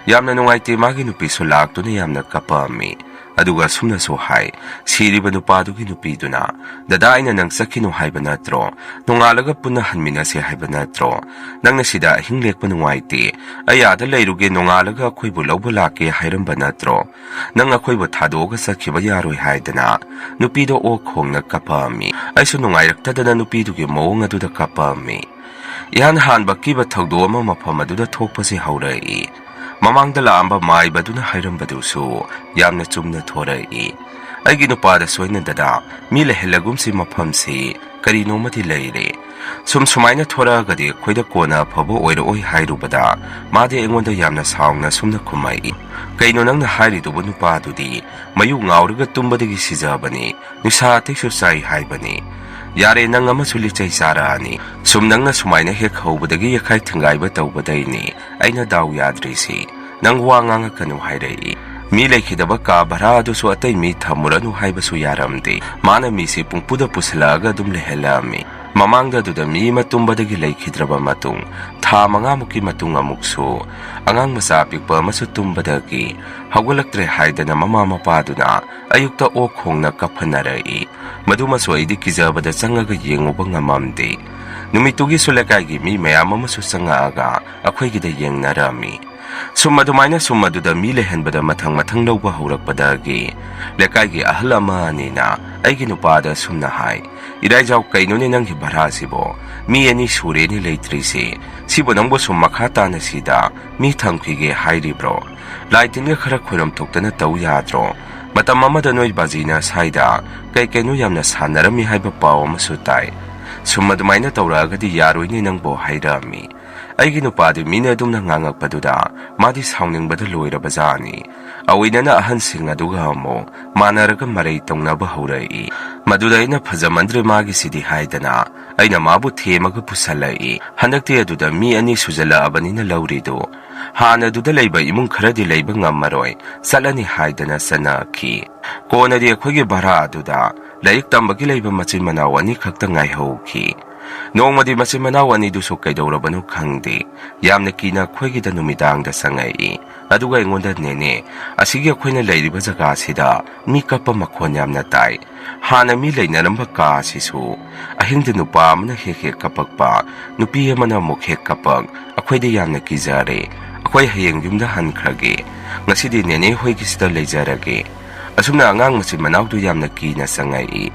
ꯌꯥꯝꯅ ꯅꯨꯡꯉꯥꯏꯇꯦ, ꯃꯥꯒꯤ ꯅꯨꯄꯤꯁꯨ ꯂꯥꯛꯇꯨꯅ ꯌꯥꯝꯅ ꯀꯞꯄꯛꯑꯝꯃꯤ꯫ ꯑꯗꯨꯒ ꯑꯁꯨꯝꯅꯁꯨ ꯍꯥꯏ, ꯁꯤꯔꯤꯕ ꯅꯨꯄꯥꯗꯨꯒꯤ ꯅꯨꯄꯤꯗꯨꯅ, "ꯗꯗꯥ, ꯑꯩꯅ ꯅꯪ ꯆꯠꯈꯤꯅꯨ ꯍꯥꯏꯕ ꯅꯠꯇ꯭ꯔꯣ? ꯅꯣꯡꯉꯥꯜꯂꯒ ꯄꯨꯟꯅ ꯍꯟꯃꯤꯟꯅꯁꯦ ꯍꯥꯏꯕ ꯅꯠꯇ꯭ꯔꯣ? ꯅꯪꯅ ꯁꯤꯗ ꯑꯍꯤꯡ ꯂꯦꯛꯄ ꯅꯨꯡꯉꯥꯏꯇꯦ, ꯑꯩ ꯑꯥꯗ ꯂꯩꯔꯨꯒꯦ, ꯅꯣꯡꯉꯥꯜꯂꯒ ꯑꯩꯈꯣꯏꯕꯨ ꯂꯧꯕ ꯂꯥꯛꯀꯦ ꯍꯥꯏꯔꯝꯕ ꯅꯠꯇ꯭ꯔꯣ? ꯅꯪ ꯑꯩꯈꯣꯏꯕꯨ ꯊꯥꯗꯣꯛꯑꯒ ꯆꯠꯈꯤꯕ ꯌꯥꯔꯣꯏ" ꯍꯥꯏꯗꯅ ꯅꯨꯄꯤꯗꯣ ꯑꯣꯛ ꯈꯣꯡꯅ ꯀꯞꯄꯛꯑꯝꯃꯤ꯫ ꯑꯩꯁꯨ ꯅꯨꯡꯉꯥꯏꯔꯛꯇꯗꯅ ꯅꯨꯄꯤꯗꯨꯒꯤ ꯃꯑꯣꯡ ꯑꯗꯨꯗ ꯀꯞꯄꯛꯑꯝꯃꯤ꯫ ꯏꯍꯥꯟ ꯍꯥꯟꯕ ꯑꯀꯤꯕ ꯊꯧꯗꯣꯛ ꯑꯃ ꯃꯐꯝ ꯑꯗꯨꯗ ꯊꯣꯛꯄꯁꯤ ꯍꯧꯔꯛꯏ꯫ ꯃꯃꯥꯡꯗ ꯂꯥꯛꯑꯝꯕ ꯃꯥꯏꯕꯗꯨꯅ ꯍꯥꯏꯔꯝꯕꯗꯨꯁꯨ ꯌꯥꯝꯅ ꯆꯨꯝꯅ ꯊꯣꯔꯛꯏ꯫ ꯑꯩꯒꯤ ꯅꯨꯄꯥꯗꯁꯨ ꯑꯩꯅ, "ꯗꯗꯥ, ꯃꯤ ꯂꯩꯍꯜꯂꯒꯨꯝꯁꯤ, ꯃꯐꯝꯁꯤ ꯀꯔꯤꯅꯣꯃꯗꯤ ꯂꯩꯔꯦ꯫ ꯁꯨꯝ ꯁꯨꯃꯥꯏꯅ ꯊꯣꯔꯛꯑꯒꯗꯤ ꯑꯩꯈꯣꯏꯗ ꯀꯣꯟꯅ ꯑꯐꯕ ꯑꯣꯏꯔꯛꯑꯣꯏ" ꯍꯥꯏꯔꯨꯕꯗ ꯃꯥꯗꯤ ꯑꯩꯉꯣꯟꯗ ꯌꯥꯝꯅ ꯁꯥꯎꯅ ꯁꯨꯝꯅ ꯈꯨꯝꯃꯛꯏ, "ꯀꯩꯅꯣ ꯅꯪꯅ ꯍꯥꯏꯔꯤꯗꯨꯕꯨ? ꯅꯨꯄꯥꯗꯨꯗꯤ ꯃꯌꯨ ꯉꯥꯎꯔꯒ ꯇꯨꯝꯕꯗꯒꯤ ꯁꯤꯖꯕꯅꯤ, ꯅꯤꯁꯥ ꯑꯇꯩꯁꯨ ꯆꯥꯏ ꯍꯥꯏꯕꯅꯤ꯫ ꯌꯥꯔꯦ, ꯅꯪ ꯑꯃꯁꯨ ꯂꯤꯆꯩ ꯆꯥꯔꯛꯑꯅꯤ꯫ ꯁꯨꯝ ꯅꯪꯅ ꯁꯨꯃꯥꯏꯅ ꯍꯦꯛ ꯍꯧꯕꯗꯒꯤ ꯌꯦꯈꯥꯏ ꯊꯤꯡꯒꯥꯏꯕ ꯇꯧꯕꯗꯩꯅꯤ ꯑꯩꯅ ꯗꯥꯎ ꯌꯥꯗ꯭ꯔꯤꯁꯤ꯫ ꯅꯪ ꯋꯥ ꯉꯥꯡꯉꯛꯀꯅꯨ" ꯍꯥꯏꯔꯛꯏ꯫ ꯃꯤ ꯂꯩꯈꯤꯗꯕ ꯀꯥ ꯚꯔꯥ ꯑꯗꯨꯁꯨ ꯑꯇꯩ ꯃꯤ ꯊꯝꯃꯨꯔꯅꯨ ꯍꯥꯏꯕꯁꯨ ꯌꯥꯔꯝꯗꯦ꯫ ꯃꯥꯅ ꯃꯤꯁꯤ ꯄꯨꯡꯄꯨꯗ ꯄꯨꯁꯤꯜꯂꯛꯑꯒ ꯑꯗꯨꯝ ꯂꯩꯍꯜꯂꯛꯑꯝꯃꯤ꯫ ꯃꯃꯥꯡꯗ ꯑꯗꯨꯗ ꯃꯤ ꯑꯃ ꯇꯨꯝꯕꯗꯒꯤ ꯂꯩꯈꯤꯗ꯭ꯔꯕ ꯃꯇꯨꯡ, ꯊꯥ ꯃꯉꯥꯃꯨꯛꯀꯤ ꯃꯇꯨꯡ ꯑꯃꯨꯛꯁꯨ ꯑꯉꯥꯡ ꯃꯆꯥ ꯑꯄꯤꯛꯄ ꯑꯃꯁꯨ ꯇꯨꯝꯕꯗꯒꯤ ꯍꯧꯒꯠꯂꯛꯇ꯭ꯔꯦ ꯍꯥꯏꯗꯅ ꯃꯃꯥ ꯃꯄꯥꯗꯨꯅ ꯑꯌꯨꯛꯇ ꯑꯣꯛ ꯈꯣꯡꯅ ꯀꯞꯍꯟꯅꯔꯛꯏ꯫ ꯃꯗꯨꯃꯁꯨ ꯑꯩꯗꯤ ꯀꯤꯖꯕꯗ ꯆꯪꯉꯒ ꯌꯦꯡꯉꯨꯕ ꯉꯝꯃꯝꯗꯦ꯫ ꯅꯨꯃꯤꯠꯇꯨꯒꯤꯁꯨ ꯂꯩꯀꯥꯏꯒꯤ ꯃꯤ ꯃꯌꯥꯝ ꯑꯃꯁꯨ ꯆꯪꯉꯛꯑꯒ ꯑꯩꯈꯣꯏꯒꯤꯗ ꯌꯦꯡꯅꯔꯝꯃꯤ꯫ ꯁꯨꯝ ꯑꯗꯨꯃꯥꯏꯅ ꯁꯨꯝ ꯑꯗꯨꯗ ꯃꯤ ꯂꯩꯍꯟꯕꯗ ꯃꯊꯪ ꯃꯊꯪ ꯂꯧꯕ ꯍꯧꯔꯛꯄꯗꯒꯤ ꯂꯩꯀꯥꯏꯒꯤ ꯑꯍꯜ ꯑꯃ ꯑꯅꯤꯅ ꯑꯩꯒꯤ ꯅꯨꯄꯥꯗ ꯁꯨꯝꯅ ꯍꯥꯏ, "ꯏꯔꯥꯏꯖꯥꯎ, ꯀꯩꯅꯣꯅꯦ ꯅꯪꯒꯤ ꯚꯔꯥꯁꯤꯕꯣ? ꯃꯤ ꯑꯅꯤ ꯁꯨꯔꯦꯅꯦ ꯂꯩꯇ꯭ꯔꯤꯁꯦ꯫ ꯁꯤꯕꯨ ꯅꯪꯕꯨ ꯁꯨꯝ ꯃꯈꯥ ꯇꯥꯅ ꯁꯤꯗ ꯃꯤ ꯊꯝꯈꯤꯒꯦ ꯍꯥꯏꯔꯤꯕ꯭ꯔꯣ? ꯂꯥꯏ ꯇꯤꯟꯒ ꯈꯔ ꯈꯣꯏꯔꯝ ꯊꯣꯛꯇꯅ ꯇꯧ ꯌꯥꯗ꯭ꯔꯣ? ꯃꯇꯝ ꯑꯃꯗ ꯅꯣꯏ ꯕꯥꯖꯤꯅ ꯁ꯭ꯋꯥꯏꯗ ꯀꯩ ꯀꯩꯅꯣ ꯌꯥꯝꯅ ꯁꯥꯟꯅꯔꯝꯃꯤ ꯍꯥꯏꯕ ꯄꯥꯎ ꯑꯃꯁꯨ ꯇꯥꯏ꯫ ꯁꯨꯝ ꯑꯗꯨꯃꯥꯏꯅ ꯇꯧꯔꯛꯑꯒꯗꯤ ꯌꯥꯔꯣꯏꯅꯦ ꯅꯪꯕꯣ" ꯍꯥꯏꯔꯛꯑꯝꯃꯤ꯫ ꯑꯩꯒꯤ ꯅꯨꯄꯥꯗꯤ ꯃꯤꯅ ꯑꯗꯨꯝꯅ ꯉꯥꯡꯉꯛꯄꯗꯨꯗ ꯃꯥꯗꯤ ꯁꯥꯎꯅꯤꯡꯕꯗ ꯂꯣꯏꯔꯕꯖꯥꯠꯅꯤ꯫ ꯑꯣꯏꯅꯅ ꯑꯍꯟꯁꯤꯡ ꯑꯗꯨꯒ ꯑꯃꯨꯛ ꯃꯥꯟꯅꯔꯒ ꯃꯔꯩ ꯇꯧꯅꯕ ꯍꯧꯔꯛꯏ꯫ ꯃꯗꯨꯗ ꯑꯩꯅ "ꯐꯖꯃꯟꯗ꯭ꯔꯦ ꯃꯥꯒꯤꯁꯤꯗꯤ" ꯍꯥꯏꯗꯅ ꯑꯩꯅ ꯃꯥꯕꯨ ꯊꯦꯝꯃꯒ ꯄꯨꯁꯜꯂꯛꯏ꯫ ꯍꯟꯗꯛꯇꯤ ꯑꯗꯨꯗ ꯃꯤ ꯑꯅꯤ ꯁꯨꯖꯜꯂꯛꯑꯕꯅꯤꯅ ꯂꯧꯔꯤꯗꯨ ꯍꯥꯟꯅꯗꯨꯗ ꯂꯩꯕ ꯏꯃꯨꯡ ꯈꯔꯗꯤ ꯂꯩꯕ ꯉꯝꯃꯔꯣꯏ, ꯆꯠꯂꯅꯤ ꯍꯥꯏꯗꯅ ꯆꯠꯅꯈꯤ꯫ ꯀꯣꯟꯅꯗꯤ ꯑꯩꯈꯣꯏꯒꯤ ꯚꯔꯥ ꯑꯗꯨꯗ ꯂꯥꯏꯔꯤꯛ ꯇꯝꯕꯒꯤ ꯂꯩꯕ ꯃꯆꯤꯟ ꯃꯅꯥꯎ ꯑꯅꯤꯈꯛꯇ ꯉꯥꯏꯍꯧꯈꯤ꯫ ꯅꯣꯡꯃꯗꯤ ꯃꯆꯤꯟ ꯃꯅꯥꯎ ꯑꯅꯤꯗꯨꯁꯨ ꯀꯩꯗꯧꯔꯕꯅꯣ ꯈꯪꯗꯦ, ꯌꯥꯝꯅ ꯀꯤꯅ ꯑꯩꯈꯣꯏꯒꯤꯗ ꯅꯨꯃꯤꯗꯥꯡꯗ ꯆꯪꯉꯛꯏ꯫ ꯑꯗꯨꯒ ꯑꯩꯉꯣꯟꯗ, "ꯅꯦꯅꯦ, ꯑꯁꯤꯒꯤ ꯑꯩꯈꯣꯏꯅ ꯂꯩꯔꯤꯕ ꯖꯒꯥꯁꯤꯗ ꯃꯤ ꯀꯞꯄ ꯃꯈꯣꯟ ꯌꯥꯝꯅ ꯇꯥꯏ꯫ ꯍꯥꯟꯅ ꯃꯤ ꯂꯩꯅꯔꯝꯕ ꯀꯥ ꯑꯁꯤꯁꯨ ꯑꯍꯤꯡꯗ ꯅꯨꯄꯥ ꯑꯃꯅ ꯍꯦꯛ ꯍꯦꯛ ꯀꯞꯄꯛꯄ, ꯅꯨꯄꯤ ꯑꯃꯅ ꯑꯃꯨꯛ ꯍꯦꯛ ꯀꯞꯄꯛ, ꯑꯩꯈꯣꯏꯗꯤ ꯌꯥꯝꯅ ꯀꯤꯖꯔꯦ꯫ ꯑꯩꯈꯣꯏ ꯍꯌꯦꯡ ꯌꯨꯝꯗ ꯍꯟꯈ꯭ꯔꯒꯦ, ꯉꯁꯤꯗꯤ ꯅꯦꯅꯦ ꯍꯣꯏꯒꯤꯁꯤꯗ ꯂꯩꯖꯔꯒꯦ"꯫ ꯑꯁꯨꯝꯅ ꯑꯉꯥꯡ ꯃꯆꯤꯟ ꯃꯅꯥꯎꯗꯨ ꯌꯥꯝꯅ ꯀꯤꯅ ꯆꯪꯉꯛꯏ꯫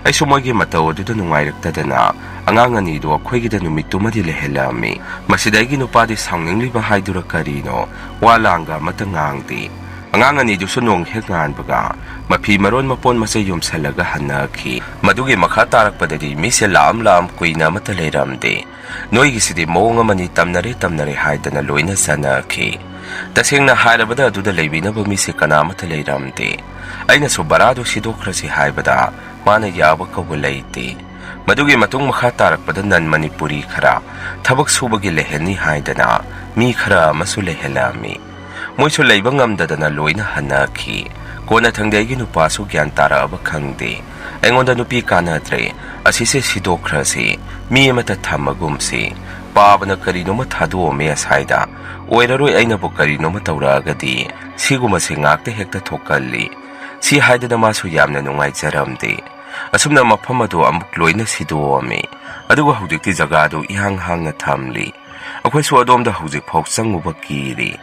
ꯑꯩꯁꯨ ꯃꯣꯏꯒꯤ ꯃꯇꯧ ꯑꯗꯨꯗ ꯅꯨꯡꯉꯥꯏꯔꯛꯇꯗꯅ ꯑꯉꯥꯡ ꯑꯅꯤꯗꯨ ꯑꯩꯈꯣꯏꯒꯤꯗ ꯅꯨꯃꯤꯠꯇꯨꯃꯗꯤ ꯂꯩꯍꯜꯂꯛꯑꯝꯃꯤ꯫ ꯃꯁꯤꯗ ꯑꯩꯒꯤ ꯅꯨꯄꯥꯗꯤ ꯁꯥꯎꯅꯤꯡꯂꯤꯕ ꯍꯥꯏꯗꯨꯔ ꯀꯔꯤꯅꯣ, ꯋꯥ ꯂꯥꯡꯒ ꯑꯃꯠꯇ ꯉꯥꯡꯗꯦ꯫ ꯑꯉꯥꯡ ꯑꯅꯤꯗꯨꯁꯨ ꯅꯣꯡ ꯍꯦꯛ ꯉꯥꯟꯕꯒ ꯃꯐꯤ ꯃꯔꯣꯟ ꯃꯄꯣꯟ ꯃꯆꯩ ꯌꯣꯝꯁꯜꯂꯒ ꯍꯟꯅꯈꯤ꯫ ꯃꯗꯨꯒꯤ ꯃꯈꯥ ꯇꯥꯔꯛꯄꯗꯗꯤ ꯃꯤꯁꯦ ꯂꯥꯛꯑꯝ ꯂꯥꯛꯑꯝ ꯀꯨꯏꯅ ꯑꯃꯠꯇ ꯂꯩꯔꯝꯗꯦ꯫ "ꯅꯣꯏꯒꯤꯁꯤꯗꯤ ꯃꯑꯣꯡ ꯑꯃꯅꯤ, ꯇꯝꯅꯔꯦ ꯇꯝꯅꯔꯦ" ꯍꯥꯏꯗꯅ ꯂꯣꯏꯅ ꯆꯠꯅꯈꯤ꯫ ꯇꯁꯦꯡꯅ ꯍꯥꯏꯔꯕꯗ ꯑꯗꯨꯗ ꯂꯩꯕꯤꯅꯕ ꯃꯤꯁꯦ ꯀꯅꯥ ꯑꯃꯠꯇ ꯂꯩꯔꯝꯗꯦ꯫ ꯑꯩꯅꯁꯨ ꯚꯔꯥꯗꯨ ꯁꯤꯗꯣꯛꯈ꯭ꯔꯁꯤ ꯍꯥꯏꯕꯗ ꯃꯥꯅ ꯌꯥꯕ ꯀꯧꯕ ꯂꯩꯇꯦ꯫ ꯃꯗꯨꯒꯤ ꯃꯇꯨꯡ ꯃꯈꯥ ꯇꯥꯔꯛꯄꯗ ꯅꯟ ꯃꯅꯤꯄꯨꯔꯤ ꯈꯔ ꯊꯕꯛ ꯁꯨꯕꯒꯤ ꯂꯩꯍꯟꯅꯤ ꯍꯥꯏꯗꯅ ꯃꯤ ꯈꯔ ꯑꯃꯁꯨ ꯂꯩꯍꯜꯂꯛꯑꯝꯃꯤ꯫ ꯃꯣꯏꯁꯨ ꯂꯩꯕ ꯉꯝꯗꯗꯅ ꯂꯣꯏꯅ ꯍꯟꯅꯈꯤ꯫ ꯀꯣꯟꯅꯊꯪꯗꯤ ꯑꯩꯒꯤ ꯅꯨꯄꯥꯁꯨ ꯒ꯭ꯌꯥꯟ ꯇꯥꯔꯛꯑꯕ ꯈꯪꯗꯦ꯫ ꯑꯩꯉꯣꯟꯗ ꯅꯨꯄꯤ ꯀꯥꯟꯅꯗ꯭ꯔꯦ, ꯑꯁꯤꯁꯦ ꯁꯤꯗꯣꯛꯈ꯭ꯔꯁꯤ, ꯃꯤ ꯑꯃꯠꯇ ꯊꯝꯃꯒꯨꯝꯁꯤ, ꯄꯥꯕꯅ ꯀꯔꯤꯅꯣꯃ ꯊꯥꯗꯣꯛꯑꯝꯃꯦ ꯑꯁꯥꯏꯗ, ꯑꯣꯏꯔꯔꯣꯏ, ꯑꯩꯅꯕꯨ ꯀꯔꯤꯅꯣꯃ ꯇꯧꯔꯛꯑꯒꯗꯤ, ꯁꯤꯒꯨꯝꯕꯁꯦ ꯉꯥꯛꯇ ꯍꯦꯛꯇ ꯊꯣꯛꯀꯜꯂꯤ꯫ ꯁꯤ ꯍꯥꯏꯗꯅ ꯃꯥꯁꯨ ꯌꯥꯝꯅ ꯅꯨꯡꯉꯥꯏꯖꯔꯝꯗꯦ꯫ ꯑꯁꯨꯝꯅ ꯃꯐꯝ ꯑꯗꯨ ꯑꯃꯨꯛ ꯂꯣꯏꯅ ꯁꯤꯗꯣꯛꯑꯝꯃꯤ꯫ ꯑꯗꯨꯒ ꯍꯧꯖꯤꯛꯇꯤ ꯖꯒꯥꯗꯨ ꯏꯍꯥꯡ ꯍꯥꯡꯅ ꯊꯝꯂꯤ꯫ ꯑꯩꯈꯣꯏꯁꯨ ꯑꯗꯣꯝꯗ ꯍꯧꯖꯤꯛ ꯐꯥꯎ ꯆꯪꯉꯨꯕ ꯀꯤꯔꯤ꯫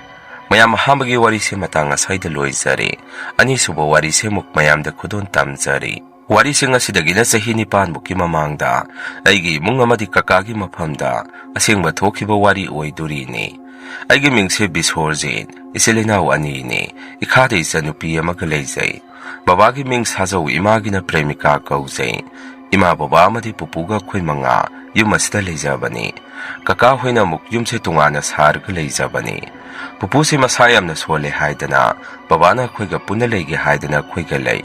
ꯃꯌꯥꯝ, ꯑꯍꯥꯟꯕꯒꯤ ꯋꯥꯔꯤꯁꯦ ꯃꯇꯥꯡ ꯑꯁꯥꯏꯗ ꯂꯣꯏꯖꯔꯦ꯫ ꯑꯅꯤꯁꯨꯕ ꯋꯥꯔꯤꯁꯦ ꯑꯃꯨꯛ ꯃꯌꯥꯝꯗ ꯈꯨꯗꯣꯜ ꯇꯝꯖꯔꯤ꯫ ꯋꯥꯔꯤꯁꯤꯡ ꯑꯁꯤꯗꯒꯤꯅ ꯆꯍꯤ ꯅꯤꯄꯥꯟꯃꯨꯛꯀꯤ ꯃꯃꯥꯡꯗ ꯑꯩꯒꯤ ꯏꯃꯨꯡ ꯑꯃꯗꯤ ꯀꯀꯥꯒꯤ ꯃꯐꯝꯗ ꯑꯁꯦꯡꯕ ꯊꯣꯛꯈꯤꯕ ꯋꯥꯔꯤ ꯑꯣꯏꯗꯣꯔꯤꯅꯤ꯫ ꯑꯩꯒꯤ ꯃꯤꯡꯁꯦ ꯕꯤꯁꯣꯔꯖꯤꯠ, ꯏꯆꯤꯜ ꯏꯅꯥꯎ ꯑꯅꯤꯅꯤ꯫ ꯏꯈꯥꯗ ꯏꯆꯟꯅꯨꯄꯤ ꯑꯃꯒ ꯂꯩꯖꯩ꯫ ꯕꯕꯥꯒꯤ ꯃꯤꯡ ꯁꯥꯖꯧ, ꯏꯃꯥꯒꯤꯅ ꯄ꯭ꯔꯦꯃꯤꯀꯥ ꯀꯧꯖꯩ꯫ ꯏꯃꯥ ꯕꯕꯥ ꯑꯃꯗꯤ ꯄꯨꯄꯨꯒ ꯑꯩꯈꯣꯏ ꯃꯉꯥ ꯌꯨꯝ ꯑꯁꯤꯗ ꯂꯩꯖꯕꯅꯤ꯫ ꯀꯀꯥ ꯍꯣꯏꯅ ꯑꯃꯨꯛ ꯌꯨꯝꯁꯦ ꯇꯣꯉꯥꯟꯅ ꯁꯥꯔꯒ ꯂꯩꯖꯕꯅꯤ꯫ ꯄꯨꯄꯨꯁꯤ ꯃꯁꯥ ꯌꯥꯝꯅ ꯁꯣꯜꯂꯦ ꯍꯥꯏꯗꯅ ꯕꯕꯥꯅ ꯑꯩꯈꯣꯏꯒ ꯄꯨꯟꯅ ꯂꯩꯒꯦ ꯍꯥꯏꯗꯅ ꯑꯩꯈꯣꯏꯒ ꯂꯩ꯫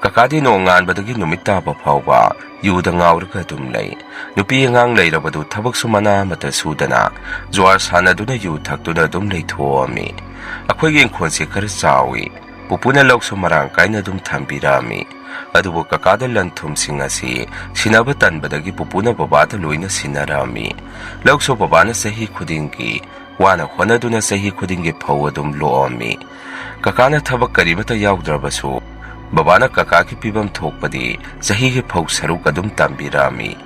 ꯀꯀꯥꯗꯤ ꯅꯣꯡꯉꯥꯟꯕꯗꯒꯤ ꯅꯨꯃꯤꯠ ꯇꯥꯕ ꯐꯥꯎꯕ ꯌꯨꯗ ꯉꯥꯎꯔꯒ ꯑꯗꯨꯝ ꯂꯩ꯫ ꯅꯨꯄꯤ ꯑꯉꯥꯡ ꯂꯩꯔꯕꯗꯨ ꯊꯕꯛꯁꯨ ꯃꯅꯥ ꯑꯃꯠꯇ ꯁꯨꯗꯅ ꯖꯨꯋꯥꯔ ꯁꯥꯟꯅꯗꯨꯅ ꯌꯨ ꯊꯛꯇꯨꯅ ꯑꯗꯨꯝ ꯂꯩꯊꯣꯛꯑꯝꯃꯤ꯫ ꯑꯩꯈꯣꯏꯒꯤ ꯏꯪꯈꯣꯜꯁꯤ ꯈꯔ ꯆꯥꯎꯏ꯫ ꯄꯨꯄꯨꯅ ꯂꯧꯁꯨ ꯃꯔꯥꯡ ꯀꯥꯏꯅ ꯑꯗꯨꯝ ꯊꯝꯕꯤꯔꯛꯑꯝꯃꯤ꯫ ꯑꯗꯨꯕꯨ ꯀꯀꯥꯗ ꯂꯟ ꯊꯨꯝꯁꯤꯡ ꯑꯁꯤ ꯁꯤꯟꯅꯕ ꯇꯟꯕꯗꯒꯤ ꯄꯨꯄꯨꯅ ꯕꯕꯥꯗ ꯂꯣꯏꯅ ꯁꯤꯟꯅꯔꯛꯑꯝꯃꯤ꯫ ꯂꯧꯁꯨ ꯕꯕꯥꯅ ꯆꯍꯤ ꯈꯨꯗꯤꯡꯒꯤ ꯋꯥꯅ ꯍꯣꯠꯅꯗꯨꯅ ꯆꯍꯤ ꯈꯨꯗꯤꯡꯒꯤ ꯐꯧ ꯑꯗꯨꯝ ꯂꯣꯛꯑꯝꯃꯤ꯫ ꯀꯀꯥꯅ ꯊꯕꯛ ꯀꯔꯤꯃꯠꯇ ꯌꯥꯎꯗ꯭ꯔꯕꯁꯨ ꯕꯕꯥꯅ ꯀꯀꯥꯒꯤ ꯄꯤꯐꯝ ꯊꯣꯛꯄꯗꯤ ꯆꯍꯤꯒꯤ ꯐꯧ ꯁꯔꯨꯛ ꯑꯗꯨꯝ ꯇꯝꯕꯤꯔꯛꯑꯝꯃꯤ꯫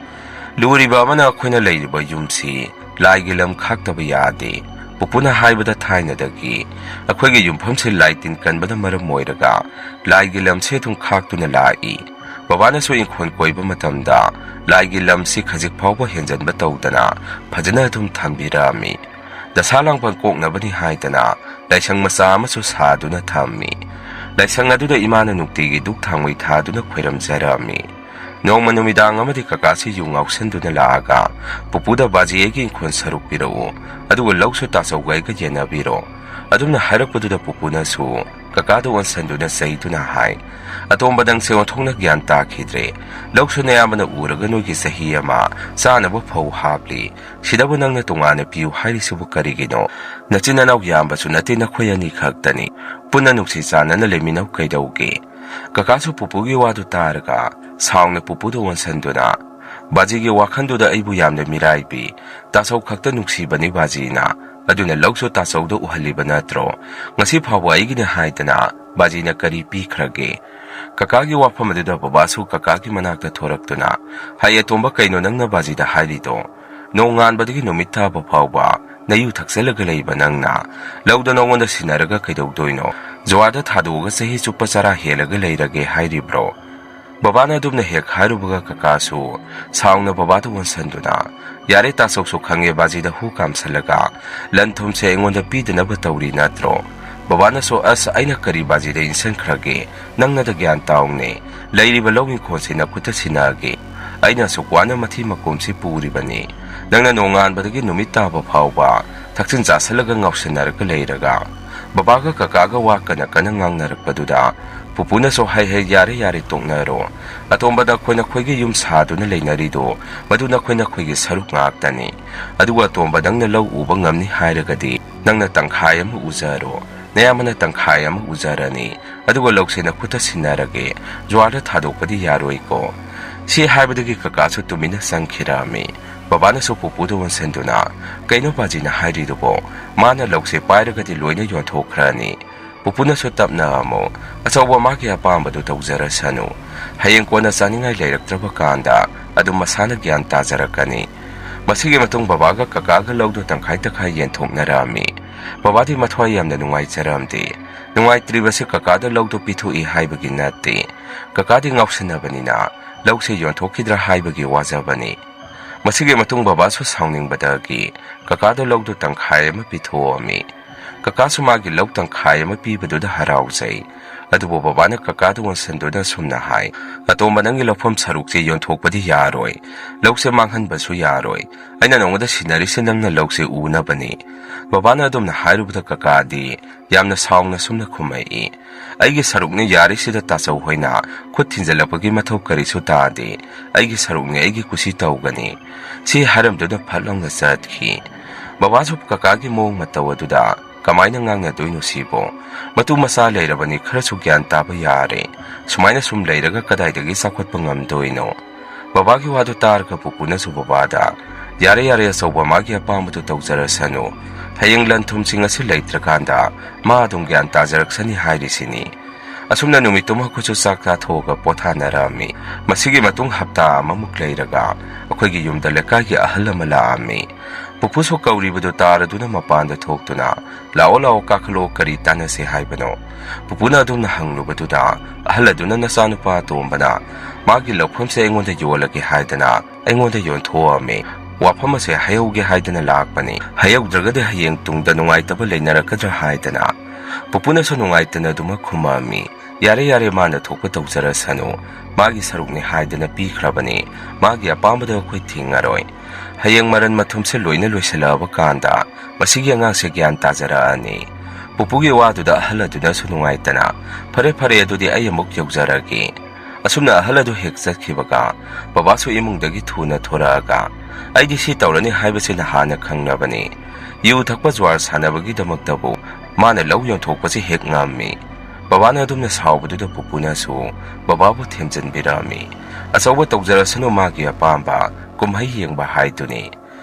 ꯂꯨꯔꯤꯕ ꯑꯃꯅ ꯑꯩꯈꯣꯏꯅ ꯂꯩꯔꯤꯕ ꯌꯨꯝꯁꯤ ꯂꯥꯏꯒꯤ ꯂꯝ ꯈꯥꯛꯇꯕ ꯌꯥꯗꯦ꯫ ꯄꯨꯄꯨꯅ ꯍꯥꯏꯕꯗ ꯊꯥꯏꯅꯗꯒꯤ ꯑꯩꯈꯣꯏꯒꯤ ꯌꯨꯝꯐꯝꯁꯦ ꯂꯥꯏ ꯇꯤꯟ ꯀꯟꯕꯅ ꯃꯔꯝ ꯑꯣꯏꯔꯒ ꯂꯥꯏꯒꯤ ꯂꯝꯁꯦ ꯑꯗꯨꯝ ꯈꯥꯛꯇꯨꯅ ꯂꯥꯛꯏ꯫ ꯕꯕꯥꯅꯁꯨ ꯏꯪꯈꯣꯜ ꯀꯣꯏꯕ ꯃꯇꯝꯗ ꯂꯥꯏꯒꯤ ꯂꯝꯁꯤ ꯈꯖꯤꯛ ꯐꯥꯎꯕ ꯍꯦꯟꯖꯟꯕ ꯇꯧꯗꯅ ꯐꯖꯅ ꯑꯗꯨꯝ ꯊꯝꯕꯤꯔꯛꯑꯝꯃꯤ꯫ ꯗꯁꯥ ꯂꯥꯡꯕꯟ ꯀꯣꯛꯅꯕꯅꯤ ꯍꯥꯏꯗꯅ ꯂꯥꯏꯁꯪ ꯃꯆꯥ ꯑꯃꯁꯨ ꯁꯥꯗꯨꯅ ꯊꯝꯃꯤ꯫ ꯂꯥꯏꯁꯪ ꯑꯗꯨꯗ ꯏꯃꯥꯅ ꯅꯨꯡꯇꯤꯒꯤ ꯙꯨꯛ ꯊꯥꯎꯃꯩ ꯊꯥꯗꯨꯅ ꯈꯣꯏꯔꯝꯖꯔꯛꯑꯝꯃꯤ꯫ ꯅꯣꯡꯃ ꯅꯨꯃꯤꯗꯥꯡ ꯑꯃꯗꯤ ꯀꯀꯥꯁꯤ ꯌꯨ ꯉꯥꯎꯁꯟꯗꯨꯅ ꯂꯥꯛꯑꯒ, "ꯄꯨꯄꯨꯗ ꯕꯥꯖꯤ ꯑꯩꯒꯤ ꯏꯪꯈꯣꯜ ꯁꯔꯨꯛ ꯄꯤꯔꯛꯎ, ꯑꯗꯨꯒ ꯂꯧꯁꯨ ꯇꯥꯆꯧꯒ ꯑꯩꯒ ꯌꯦꯟꯅꯕꯤꯔꯣ꯫ ꯑꯗꯨꯝꯅ ꯍꯥꯏꯔꯛꯄꯗꯨꯗ ꯄꯨꯄꯨꯅꯁꯨ ꯀꯀꯥꯗ ꯑꯣꯟꯁꯟꯗꯨꯅ ꯆꯩꯗꯨꯅ ꯍꯥꯏ, "ꯑꯇꯣꯝꯕ, ꯅꯪꯁꯦ ꯑꯣꯟꯊꯣꯛꯅ ꯒ꯭ꯌꯥꯟ ꯇꯥꯈꯤꯗ꯭ꯔꯦ꯫ ꯂꯧꯁꯨ ꯅꯌꯥꯝꯕꯅ ꯎꯔꯒ ꯅꯣꯏꯒꯤ ꯆꯍꯤ ꯑꯃ ꯆꯥꯅꯕ ꯐꯧ ꯍꯥꯞꯂꯤ꯫ ꯁꯤꯗꯕꯨ ꯅꯪꯅ ꯇꯣꯉꯥꯟꯅ ꯄꯤꯌꯨ ꯍꯥꯏꯔꯤꯁꯤꯕꯨ ꯀꯔꯤꯒꯤꯅꯣ? ꯅꯆꯤꯟ ꯅꯅꯥꯎ ꯌꯥꯝꯕꯁꯨ ꯅꯠꯇꯦ, ꯅꯈꯣꯏ ꯑꯅꯤ ꯈꯛꯇꯅꯤ꯫ ꯄꯨꯟꯅ ꯅꯨꯡꯁꯤ ꯆꯥꯟꯅꯅ ꯂꯩꯃꯤꯟꯅꯧ ꯀꯩꯗꯧꯒꯦ?" ꯀꯀꯥꯁꯨ ꯄꯨꯄꯨꯒꯤ ꯋꯥꯗꯨ ꯇꯥꯔꯒ ꯁꯥꯎꯅ ꯄꯨꯄꯨꯗ ꯑꯣꯟꯁꯟꯗꯨꯅ, "ꯕꯥꯖꯤꯒꯤ ꯋꯥꯈꯜꯗꯨꯗ ꯑꯩꯕꯨ ꯌꯥꯝꯅ ꯃꯤꯔꯥꯏꯕꯤ꯫ ꯇꯥꯆꯧ ꯈꯛꯇ ꯅꯨꯡꯁꯤꯕꯅꯤ ꯕꯥꯖꯤꯅ꯫ ꯑꯗꯨꯅ ꯂꯧꯁꯨ ꯇꯥꯆꯧꯗ ꯎꯍꯜꯂꯤꯕ ꯅꯠꯇ꯭ꯔꯣ? ꯉꯁꯤ ꯐꯥꯎꯕ ꯑꯩꯒꯤꯅꯦ ꯍꯥꯏꯗꯅ ꯕꯥꯖꯤꯅ ꯀꯔꯤ ꯄꯤꯈ꯭ꯔꯒꯦ?" ꯀꯀꯥꯒꯤ ꯋꯥꯐꯝ ꯑꯗꯨꯗ ꯕꯕꯥꯁꯨ ꯀꯀꯥꯒꯤ ꯃꯅꯥꯛꯇ ꯊꯣꯔꯛꯇꯨꯅ, "ꯍꯩ ꯑꯇꯣꯝꯕ, ꯀꯩꯅꯣ ꯅꯪꯅ ꯕꯥꯖꯤꯗ ꯍꯥꯏꯔꯤꯗꯣ? ꯅꯣꯡꯉꯥꯟꯕꯗꯒꯤ ꯅꯨꯃꯤꯠ ꯇꯥꯕ ꯐꯥꯎꯕ ꯅꯌꯨ ꯊꯛꯆꯜꯂꯒ ꯂꯩꯕ ꯅꯪꯅ ꯂꯧꯗ ꯅꯉꯣꯟꯗ ꯁꯤꯟꯅꯔꯒ ꯀꯩꯗꯧꯗꯣꯏꯅꯣ? ꯖꯨꯋꯥꯔꯗ ꯊꯥꯗꯣꯛꯑꯒ ꯆꯍꯤ ꯆꯨꯞꯄ ꯆꯔꯥ ꯍꯦꯜꯂꯒ ꯂꯩꯔꯒꯦ ꯍꯥꯏꯔꯤꯕ꯭ꯔꯣ?" ꯕꯕꯥꯅ ꯑꯗꯨꯝꯅ ꯍꯦꯛ ꯍꯥꯏꯔꯨꯕꯒ ꯀꯀꯥꯁꯨ ꯁꯥꯎꯅ ꯕꯕꯥꯗ ꯑꯣꯟꯁꯟꯗꯨꯅ, "ꯌꯥꯔꯦ, ꯇꯥꯆꯧꯁꯨ ꯈꯪꯉꯦ ꯕꯥꯖꯤꯗ ꯍꯨ ꯀꯥꯝꯁꯜꯂꯒ ꯂꯟ ꯊꯨꯝꯁꯦ ꯑꯩꯉꯣꯟꯗ ꯄꯤꯗꯅꯕ ꯇꯧꯔꯤ ꯅꯠꯇ꯭ꯔꯣ? ꯕꯕꯥꯅꯁꯨ, ꯑꯁ, ꯑꯩꯅ ꯀꯔꯤ ꯕꯥꯖꯤꯗ ꯏꯟꯁꯟꯈ꯭ꯔꯒꯦ? ꯅꯪꯅꯗ ꯒ꯭ꯌꯥꯟ ꯇꯥꯎꯅꯦ꯫ ꯂꯩꯔꯤꯕ ꯂꯧ ꯏꯪꯈꯣꯜꯁꯤ ꯅꯈꯨꯠꯇ ꯁꯤꯟꯅꯒꯦ꯫ ꯑꯩꯅ ꯑꯁꯨꯛ ꯋꯥꯅ ꯃꯊꯤ ꯃꯀꯨꯝꯁꯤ ꯄꯨꯔꯤꯕꯅꯤ꯫ ꯅꯪꯅ ꯅꯣꯡꯉꯥꯟꯕꯗꯒꯤ ꯅꯨꯃꯤꯠ ꯇꯥꯕ ꯐꯥꯎꯕ ꯊꯛꯆꯤꯟ ꯆꯥꯁꯜꯂꯒ ꯉꯥꯎꯁꯟꯅꯔꯒ ꯂꯩꯔꯒ꯫" ꯕꯕꯥꯒ ꯀꯀꯥꯒ ꯋꯥ ꯀꯟꯅ ꯀꯟꯅ ꯉꯥꯡꯅꯔꯛꯄꯗꯨꯗ ꯄꯨꯄꯨꯅꯁꯨ, "ꯍꯩ ꯍꯩ, ꯌꯥꯔꯦ ꯌꯥꯔꯦ, ꯇꯣꯛꯅꯔꯣ꯫ ꯑꯇꯣꯝꯕ, ꯅꯈꯣꯏ ꯅꯈꯣꯏꯒꯤ ꯌꯨꯝ ꯁꯥꯗꯨꯅ ꯂꯩꯅꯔꯤꯗꯣ, ꯃꯗꯨ ꯅꯈꯣꯏ ꯅꯈꯣꯏꯒꯤ ꯁꯔꯨꯛ ꯉꯥꯛꯇꯅꯤ꯫ ꯑꯗꯨꯒ ꯑꯇꯣꯝꯕ, ꯅꯪꯅ ꯂꯧ ꯎꯕ ꯉꯝꯅꯤ ꯍꯥꯏꯔꯒꯗꯤ ꯅꯪꯅ ꯇꯪꯈꯥꯏ ꯑꯃ ꯎꯖꯔꯣ, ꯅꯌꯥꯝꯕꯅ ꯇꯪꯈꯥꯏ ꯑꯃ ꯎꯖꯔꯅꯤ꯫ ꯑꯗꯨꯒ ꯂꯧꯁꯦ ꯅꯈꯨꯠꯇ ꯁꯤꯟꯅꯔꯒꯦ, ꯖꯨꯋꯥꯔꯗ ꯊꯥꯗꯣꯛꯄꯗꯤ ꯌꯥꯔꯣꯏꯀꯣ?" ꯁꯤ ꯍꯥꯏꯕꯗꯒꯤ ꯀꯀꯥꯁꯨ ꯇꯨꯃꯤꯟꯅ ꯆꯪꯈꯤꯔꯝꯃꯤ꯫ ꯕꯕꯥꯅꯁꯨ ꯄꯨꯄꯨꯗ ꯑꯣꯟꯁꯤꯟꯗꯨꯅ, "ꯀꯩꯅꯣ ꯕꯥꯖꯤꯅ ꯍꯥꯏꯔꯤꯗꯨꯕꯣ? ꯃꯥꯅ ꯂꯧꯁꯦ ꯄꯥꯏꯔꯒꯗꯤ ꯂꯣꯏꯅ ꯌꯣꯟꯊꯣꯛꯈ꯭ꯔꯅꯤ꯫" ꯄꯨꯄꯨꯅꯁꯨ ꯇꯞꯅ ꯑꯃꯨꯛ, "ꯑꯆꯧꯕ, ꯃꯥꯒꯤ ꯑꯄꯥꯝꯕꯗꯨ ꯇꯧꯖꯔꯁꯅꯨ꯫ ꯍꯌꯦꯡ ꯀꯣꯟꯅ ꯆꯥꯅꯤꯡꯉꯥꯏ ꯂꯩꯔꯛꯇ꯭ꯔꯕ ꯀꯥꯟꯗ ꯑꯗꯨꯝ ꯃꯁꯥꯅ ꯒ꯭ꯌꯥꯟ ꯇꯥꯖꯔꯛꯀꯅꯤ꯫" ꯃꯁꯤꯒꯤ ꯃꯇꯨꯡ ꯕꯕꯥꯒ ꯀꯀꯥꯒ ꯂꯧꯗꯨ ꯇꯪꯈꯥꯏ ꯇꯪꯈꯥꯏ ꯌꯦꯟꯊꯣꯛꯅꯔꯝꯃꯤ꯫ ꯕꯕꯥꯗꯤ ꯃꯊ꯭ꯋꯥꯏ ꯌꯥꯝꯅ ꯅꯨꯡꯉꯥꯏꯖꯔꯝꯗꯦ꯫ ꯅꯨꯡꯉꯥꯏꯇ꯭ꯔꯤꯕꯁꯤ ꯀꯀꯥꯗ ꯂꯧꯗꯨ ꯄꯤꯊꯣꯛꯏ ꯍꯥꯏꯕꯒꯤ ꯅꯠꯇꯦ꯫ ꯀꯀꯥꯗꯤ ꯉꯥꯎꯁꯤꯟꯅꯕꯅꯤꯅ ꯂꯧꯁꯦ ꯌꯣꯟꯊꯣꯛꯈꯤꯗ꯭ꯔꯥ ꯍꯥꯏꯕꯒꯤ ꯋꯥꯖꯕꯅꯤ꯫ ꯃꯁꯤꯒꯤ ꯃꯇꯨꯡ ꯕꯕꯥꯁꯨ ꯁꯥꯎꯅꯤꯡꯕꯗꯒꯤ ꯀꯀꯥꯗ ꯂꯧꯗꯨ ꯇꯪꯈꯥꯏ ꯑꯃ ꯄꯤꯊꯣꯛꯑꯝꯃꯤ꯫ ꯀꯀꯥꯁꯨ ꯃꯥꯒꯤ ꯂꯧ ꯇꯪꯈꯥꯏ ꯑꯃ ꯄꯤꯕꯗꯨꯗ ꯍꯔꯥꯎꯖꯩ꯫ ꯑꯗꯨꯕꯨ ꯕꯕꯥꯅ ꯀꯀꯥꯗ ꯑꯣꯟꯁꯤꯟꯗꯨꯅ ꯑꯁꯨꯝꯅ ꯍꯥꯏ, "ꯑꯇꯣꯝꯕ, ꯅꯪꯒꯤ ꯂꯧꯐꯝ ꯁꯔꯨꯛꯁꯦ ꯌꯣꯟꯊꯣꯛꯄꯗꯤ ꯌꯥꯔꯣꯏ, ꯂꯧꯁꯦ ꯃꯥꯡꯍꯟꯕꯁꯨ ꯌꯥꯔꯣꯏ꯫ ꯑꯩꯅ ꯅꯉꯣꯟꯗ ꯁꯤꯟꯅꯔꯤꯁꯦ ꯅꯪꯅ ꯂꯧꯁꯦ ꯎꯅꯕꯅꯤ"꯫ ꯕꯕꯥꯅ ꯑꯗꯨꯝꯅ ꯍꯥꯏꯔꯨꯕꯗ ꯀꯀꯥꯗꯤ ꯌꯥꯝꯅ ꯁꯥꯎꯅ ꯁꯨꯝꯅ ꯈꯨꯝꯃꯛꯏ, "ꯑꯩꯒꯤ ꯁꯔꯨꯛꯅꯤ ꯌꯥꯔꯤꯁꯤꯗ ꯇꯥꯆꯧ ꯍꯣꯏꯅ ꯈꯨꯠ ꯊꯤꯟꯖꯤꯜꯂꯛꯄꯒꯤ ꯃꯊꯧ ꯀꯔꯤꯁꯨ ꯇꯥꯗꯦ꯫ ꯑꯩꯒꯤ ꯁꯔꯨꯛꯅꯤ, ꯑꯩꯒꯤ ꯀꯨꯁꯤ ꯇꯧꯒꯅꯤ"꯫ ꯁꯤ ꯍꯥꯏꯔꯝꯗꯨꯅ ꯐꯠ ꯂꯥꯎꯅ ꯆꯠꯈꯤ꯫ ꯕꯕꯥꯁꯨ ꯀꯀꯥꯒꯤ ꯃꯑꯣꯡ ꯃꯇꯧ ꯑꯗꯨꯗ ꯀꯃꯥꯏꯅ ꯉꯥꯡꯅꯗꯣꯏꯅꯣ ꯁꯤꯕꯣ? ꯃꯇꯨ ꯃꯆꯥ ꯂꯩꯔꯕꯅꯤ, ꯈꯔꯁꯨ ꯒ꯭ꯌꯥꯟ ꯇꯥꯕ ꯌꯥꯔꯦ꯫ ꯁꯨꯃꯥꯏꯅ ꯁꯨꯝ ꯂꯩꯔꯒ ꯀꯗꯥꯏꯗꯒꯤ ꯆꯥꯎꯈꯠꯄ ꯉꯝꯗꯣꯏꯅꯣ? ꯕꯕꯥꯒꯤ ꯋꯥꯗꯨ ꯇꯥꯔꯒ ꯄꯨꯄꯨꯅꯁꯨ ꯕꯕꯥꯗ, "ꯌꯥꯔꯦ, ꯌꯥꯔꯦ, ꯑꯆꯧꯕ, ꯃꯥꯒꯤ ꯑꯄꯥꯝꯕꯗꯨ ꯇꯧꯖꯔꯁꯅꯨ꯫ ꯍꯌꯦꯡ ꯂꯟ ꯊꯨꯝꯁꯤꯡ ꯑꯁꯤ ꯂꯩꯇ꯭ꯔꯀꯥꯟꯗ ꯃꯥ ꯑꯗꯨꯝ ꯒ꯭ꯌꯥꯟ ꯇꯥꯖꯔꯛꯁꯅꯤ ꯍꯥꯏꯔꯤꯁꯤꯅꯤ"꯫ ꯑꯁꯨꯝꯅ ꯅꯨꯃꯤꯠꯇꯨꯃ ꯑꯩꯈꯣꯏꯁꯨ ꯆꯥꯛ ꯆꯥꯊꯣꯛꯑꯒ ꯄꯣꯊꯥꯅꯔꯝꯃꯤ꯫ ꯃꯁꯤꯒꯤ ꯃꯇꯨꯡ ꯍꯞꯇꯥ ꯑꯃꯃꯨꯛ ꯂꯩꯔꯒ ꯑꯩꯈꯣꯏꯒꯤ ꯌꯨꯝꯗ ꯂꯩꯀꯥꯏꯒꯤ ꯑꯍꯜ ꯑꯃ ꯂꯥꯛꯑꯝꯃꯤ꯫ ꯄꯨꯄꯨꯁꯨ ꯀꯧꯔꯤꯕꯗꯨ ꯇꯥꯔꯗꯨꯅ ꯃꯄꯥꯟꯗ ꯊꯣꯛꯇꯨꯅ, "ꯂꯥꯛꯑꯣ, ꯂꯥꯛꯑꯣ, ꯀꯥꯈꯠꯂꯛꯑꯣ, ꯀꯔꯤ ꯇꯥꯟꯅꯁꯦ ꯍꯥꯏꯕꯅꯣ?" ꯄꯨꯄꯨꯅ ꯑꯗꯨꯝꯅ ꯍꯪꯂꯨꯕꯗꯨꯗ, ꯑꯍꯜ ꯑꯗꯨꯅ, "ꯅꯆꯥꯅꯨꯄꯥ ꯑꯇꯣꯝꯕꯅ ꯃꯥꯒꯤ ꯂꯧꯐꯝꯁꯦ ꯑꯩꯉꯣꯟꯗ ꯌꯣꯜꯂꯒꯦ ꯍꯥꯏꯗꯅ ꯑꯩꯉꯣꯟꯗ ꯌꯣꯟꯊꯣꯛꯑꯝꯃꯤ꯫ ꯋꯥꯐꯝ ꯑꯁꯦ ꯍꯥꯏꯍꯧꯒꯦ ꯍꯥꯏꯗꯅ ꯂꯥꯛꯄꯅꯤ꯫ ꯍꯥꯏꯍꯧꯗ꯭ꯔꯒꯗꯤ ꯍꯌꯦꯡ ꯇꯨꯡꯗ ꯅꯨꯡꯉꯥꯏꯇꯕ ꯂꯩꯅꯔꯛꯀꯗ꯭ꯔꯥ" ꯍꯥꯏꯗꯅ꯫ ꯄꯨꯄꯨꯅꯁꯨ ꯅꯨꯡꯉꯥꯏꯇꯅ ꯑꯗꯨꯃꯛ ꯈꯨꯝꯃꯛꯑꯝꯃꯤ, "ꯌꯥꯔꯦ, ꯌꯥꯔꯦ, ꯃꯥꯅ ꯊꯣꯛꯄ ꯇꯧꯖꯔꯁꯅꯨ꯫ ꯃꯥꯒꯤ ꯁꯔꯨꯛꯅꯤ ꯍꯥꯏꯗꯅ ꯄꯤꯈ꯭ꯔꯕꯅꯤ꯫ ꯃꯥꯒꯤ ꯑꯄꯥꯝꯕꯗ ꯑꯩꯈꯣꯏ ꯊꯤꯡꯉꯔꯣꯏ꯫ ꯍꯌꯦꯡ ꯃꯔꯟ ꯃꯊꯨꯝꯁꯦ ꯂꯣꯏꯅ ꯂꯣꯏꯁꯤꯜꯂꯛꯑꯕ ꯀꯥꯟꯗ ꯃꯁꯤꯒꯤ ꯑꯉꯥꯡꯁꯦ ꯒ꯭ꯌꯥꯟ ꯇꯥꯖꯔꯛꯑꯅꯤ"꯫ ꯄꯨꯄꯨꯒꯤ ꯋꯥꯗꯨꯗ ꯑꯍꯜ ꯑꯗꯨꯅꯁꯨ ꯅꯨꯡꯉꯥꯏꯇꯅ, "ꯐꯔꯦ, ꯐꯔꯦ, ꯑꯗꯨꯗꯤ ꯑꯩ ꯑꯃꯨꯛ ꯌꯧꯖꯔꯒꯦ"꯫ ꯑꯁꯨꯝꯅ ꯑꯍꯜ ꯑꯗꯨ ꯍꯦꯛ ꯆꯠꯈꯤꯕꯒ ꯕꯕꯥꯁꯨ ꯏꯃꯨꯡꯗꯒꯤ ꯊꯨꯅ ꯊꯣꯔꯛꯑꯒ, "ꯑꯩꯗꯤ ꯁꯤ ꯇꯧꯔꯅꯤ ꯍꯥꯏꯕꯁꯤ ꯅꯍꯥꯟꯅ ꯈꯪꯂꯕꯅꯤ꯫ ꯌꯨ ꯊꯛꯄ, ꯖꯨꯋꯥꯔ ꯁꯥꯟꯅꯕꯒꯤꯗꯃꯛꯇꯕꯨ ꯃꯥꯅ ꯂꯧ ꯌꯣꯟꯊꯣꯛꯄꯁꯤ ꯍꯦꯛ ꯉꯝꯃꯤ"꯫ ꯕꯕꯥꯅ ꯑꯗꯨꯝꯅ ꯁꯥꯎꯕꯗꯨꯗ ꯄꯨꯄꯨꯅꯁꯨ ꯕꯕꯥꯕꯨ ꯊꯦꯝꯖꯤꯟꯕꯤꯔꯝꯃꯤ꯫ "ꯑꯆꯧꯕ ꯇꯧꯖꯔꯁꯅꯨ, ꯃꯥꯒꯤ ꯑꯄꯥꯝꯕ, ꯀꯨꯝꯍꯩ ꯌꯦꯡꯕ ꯍꯥꯏꯗꯨꯅꯤ"꯫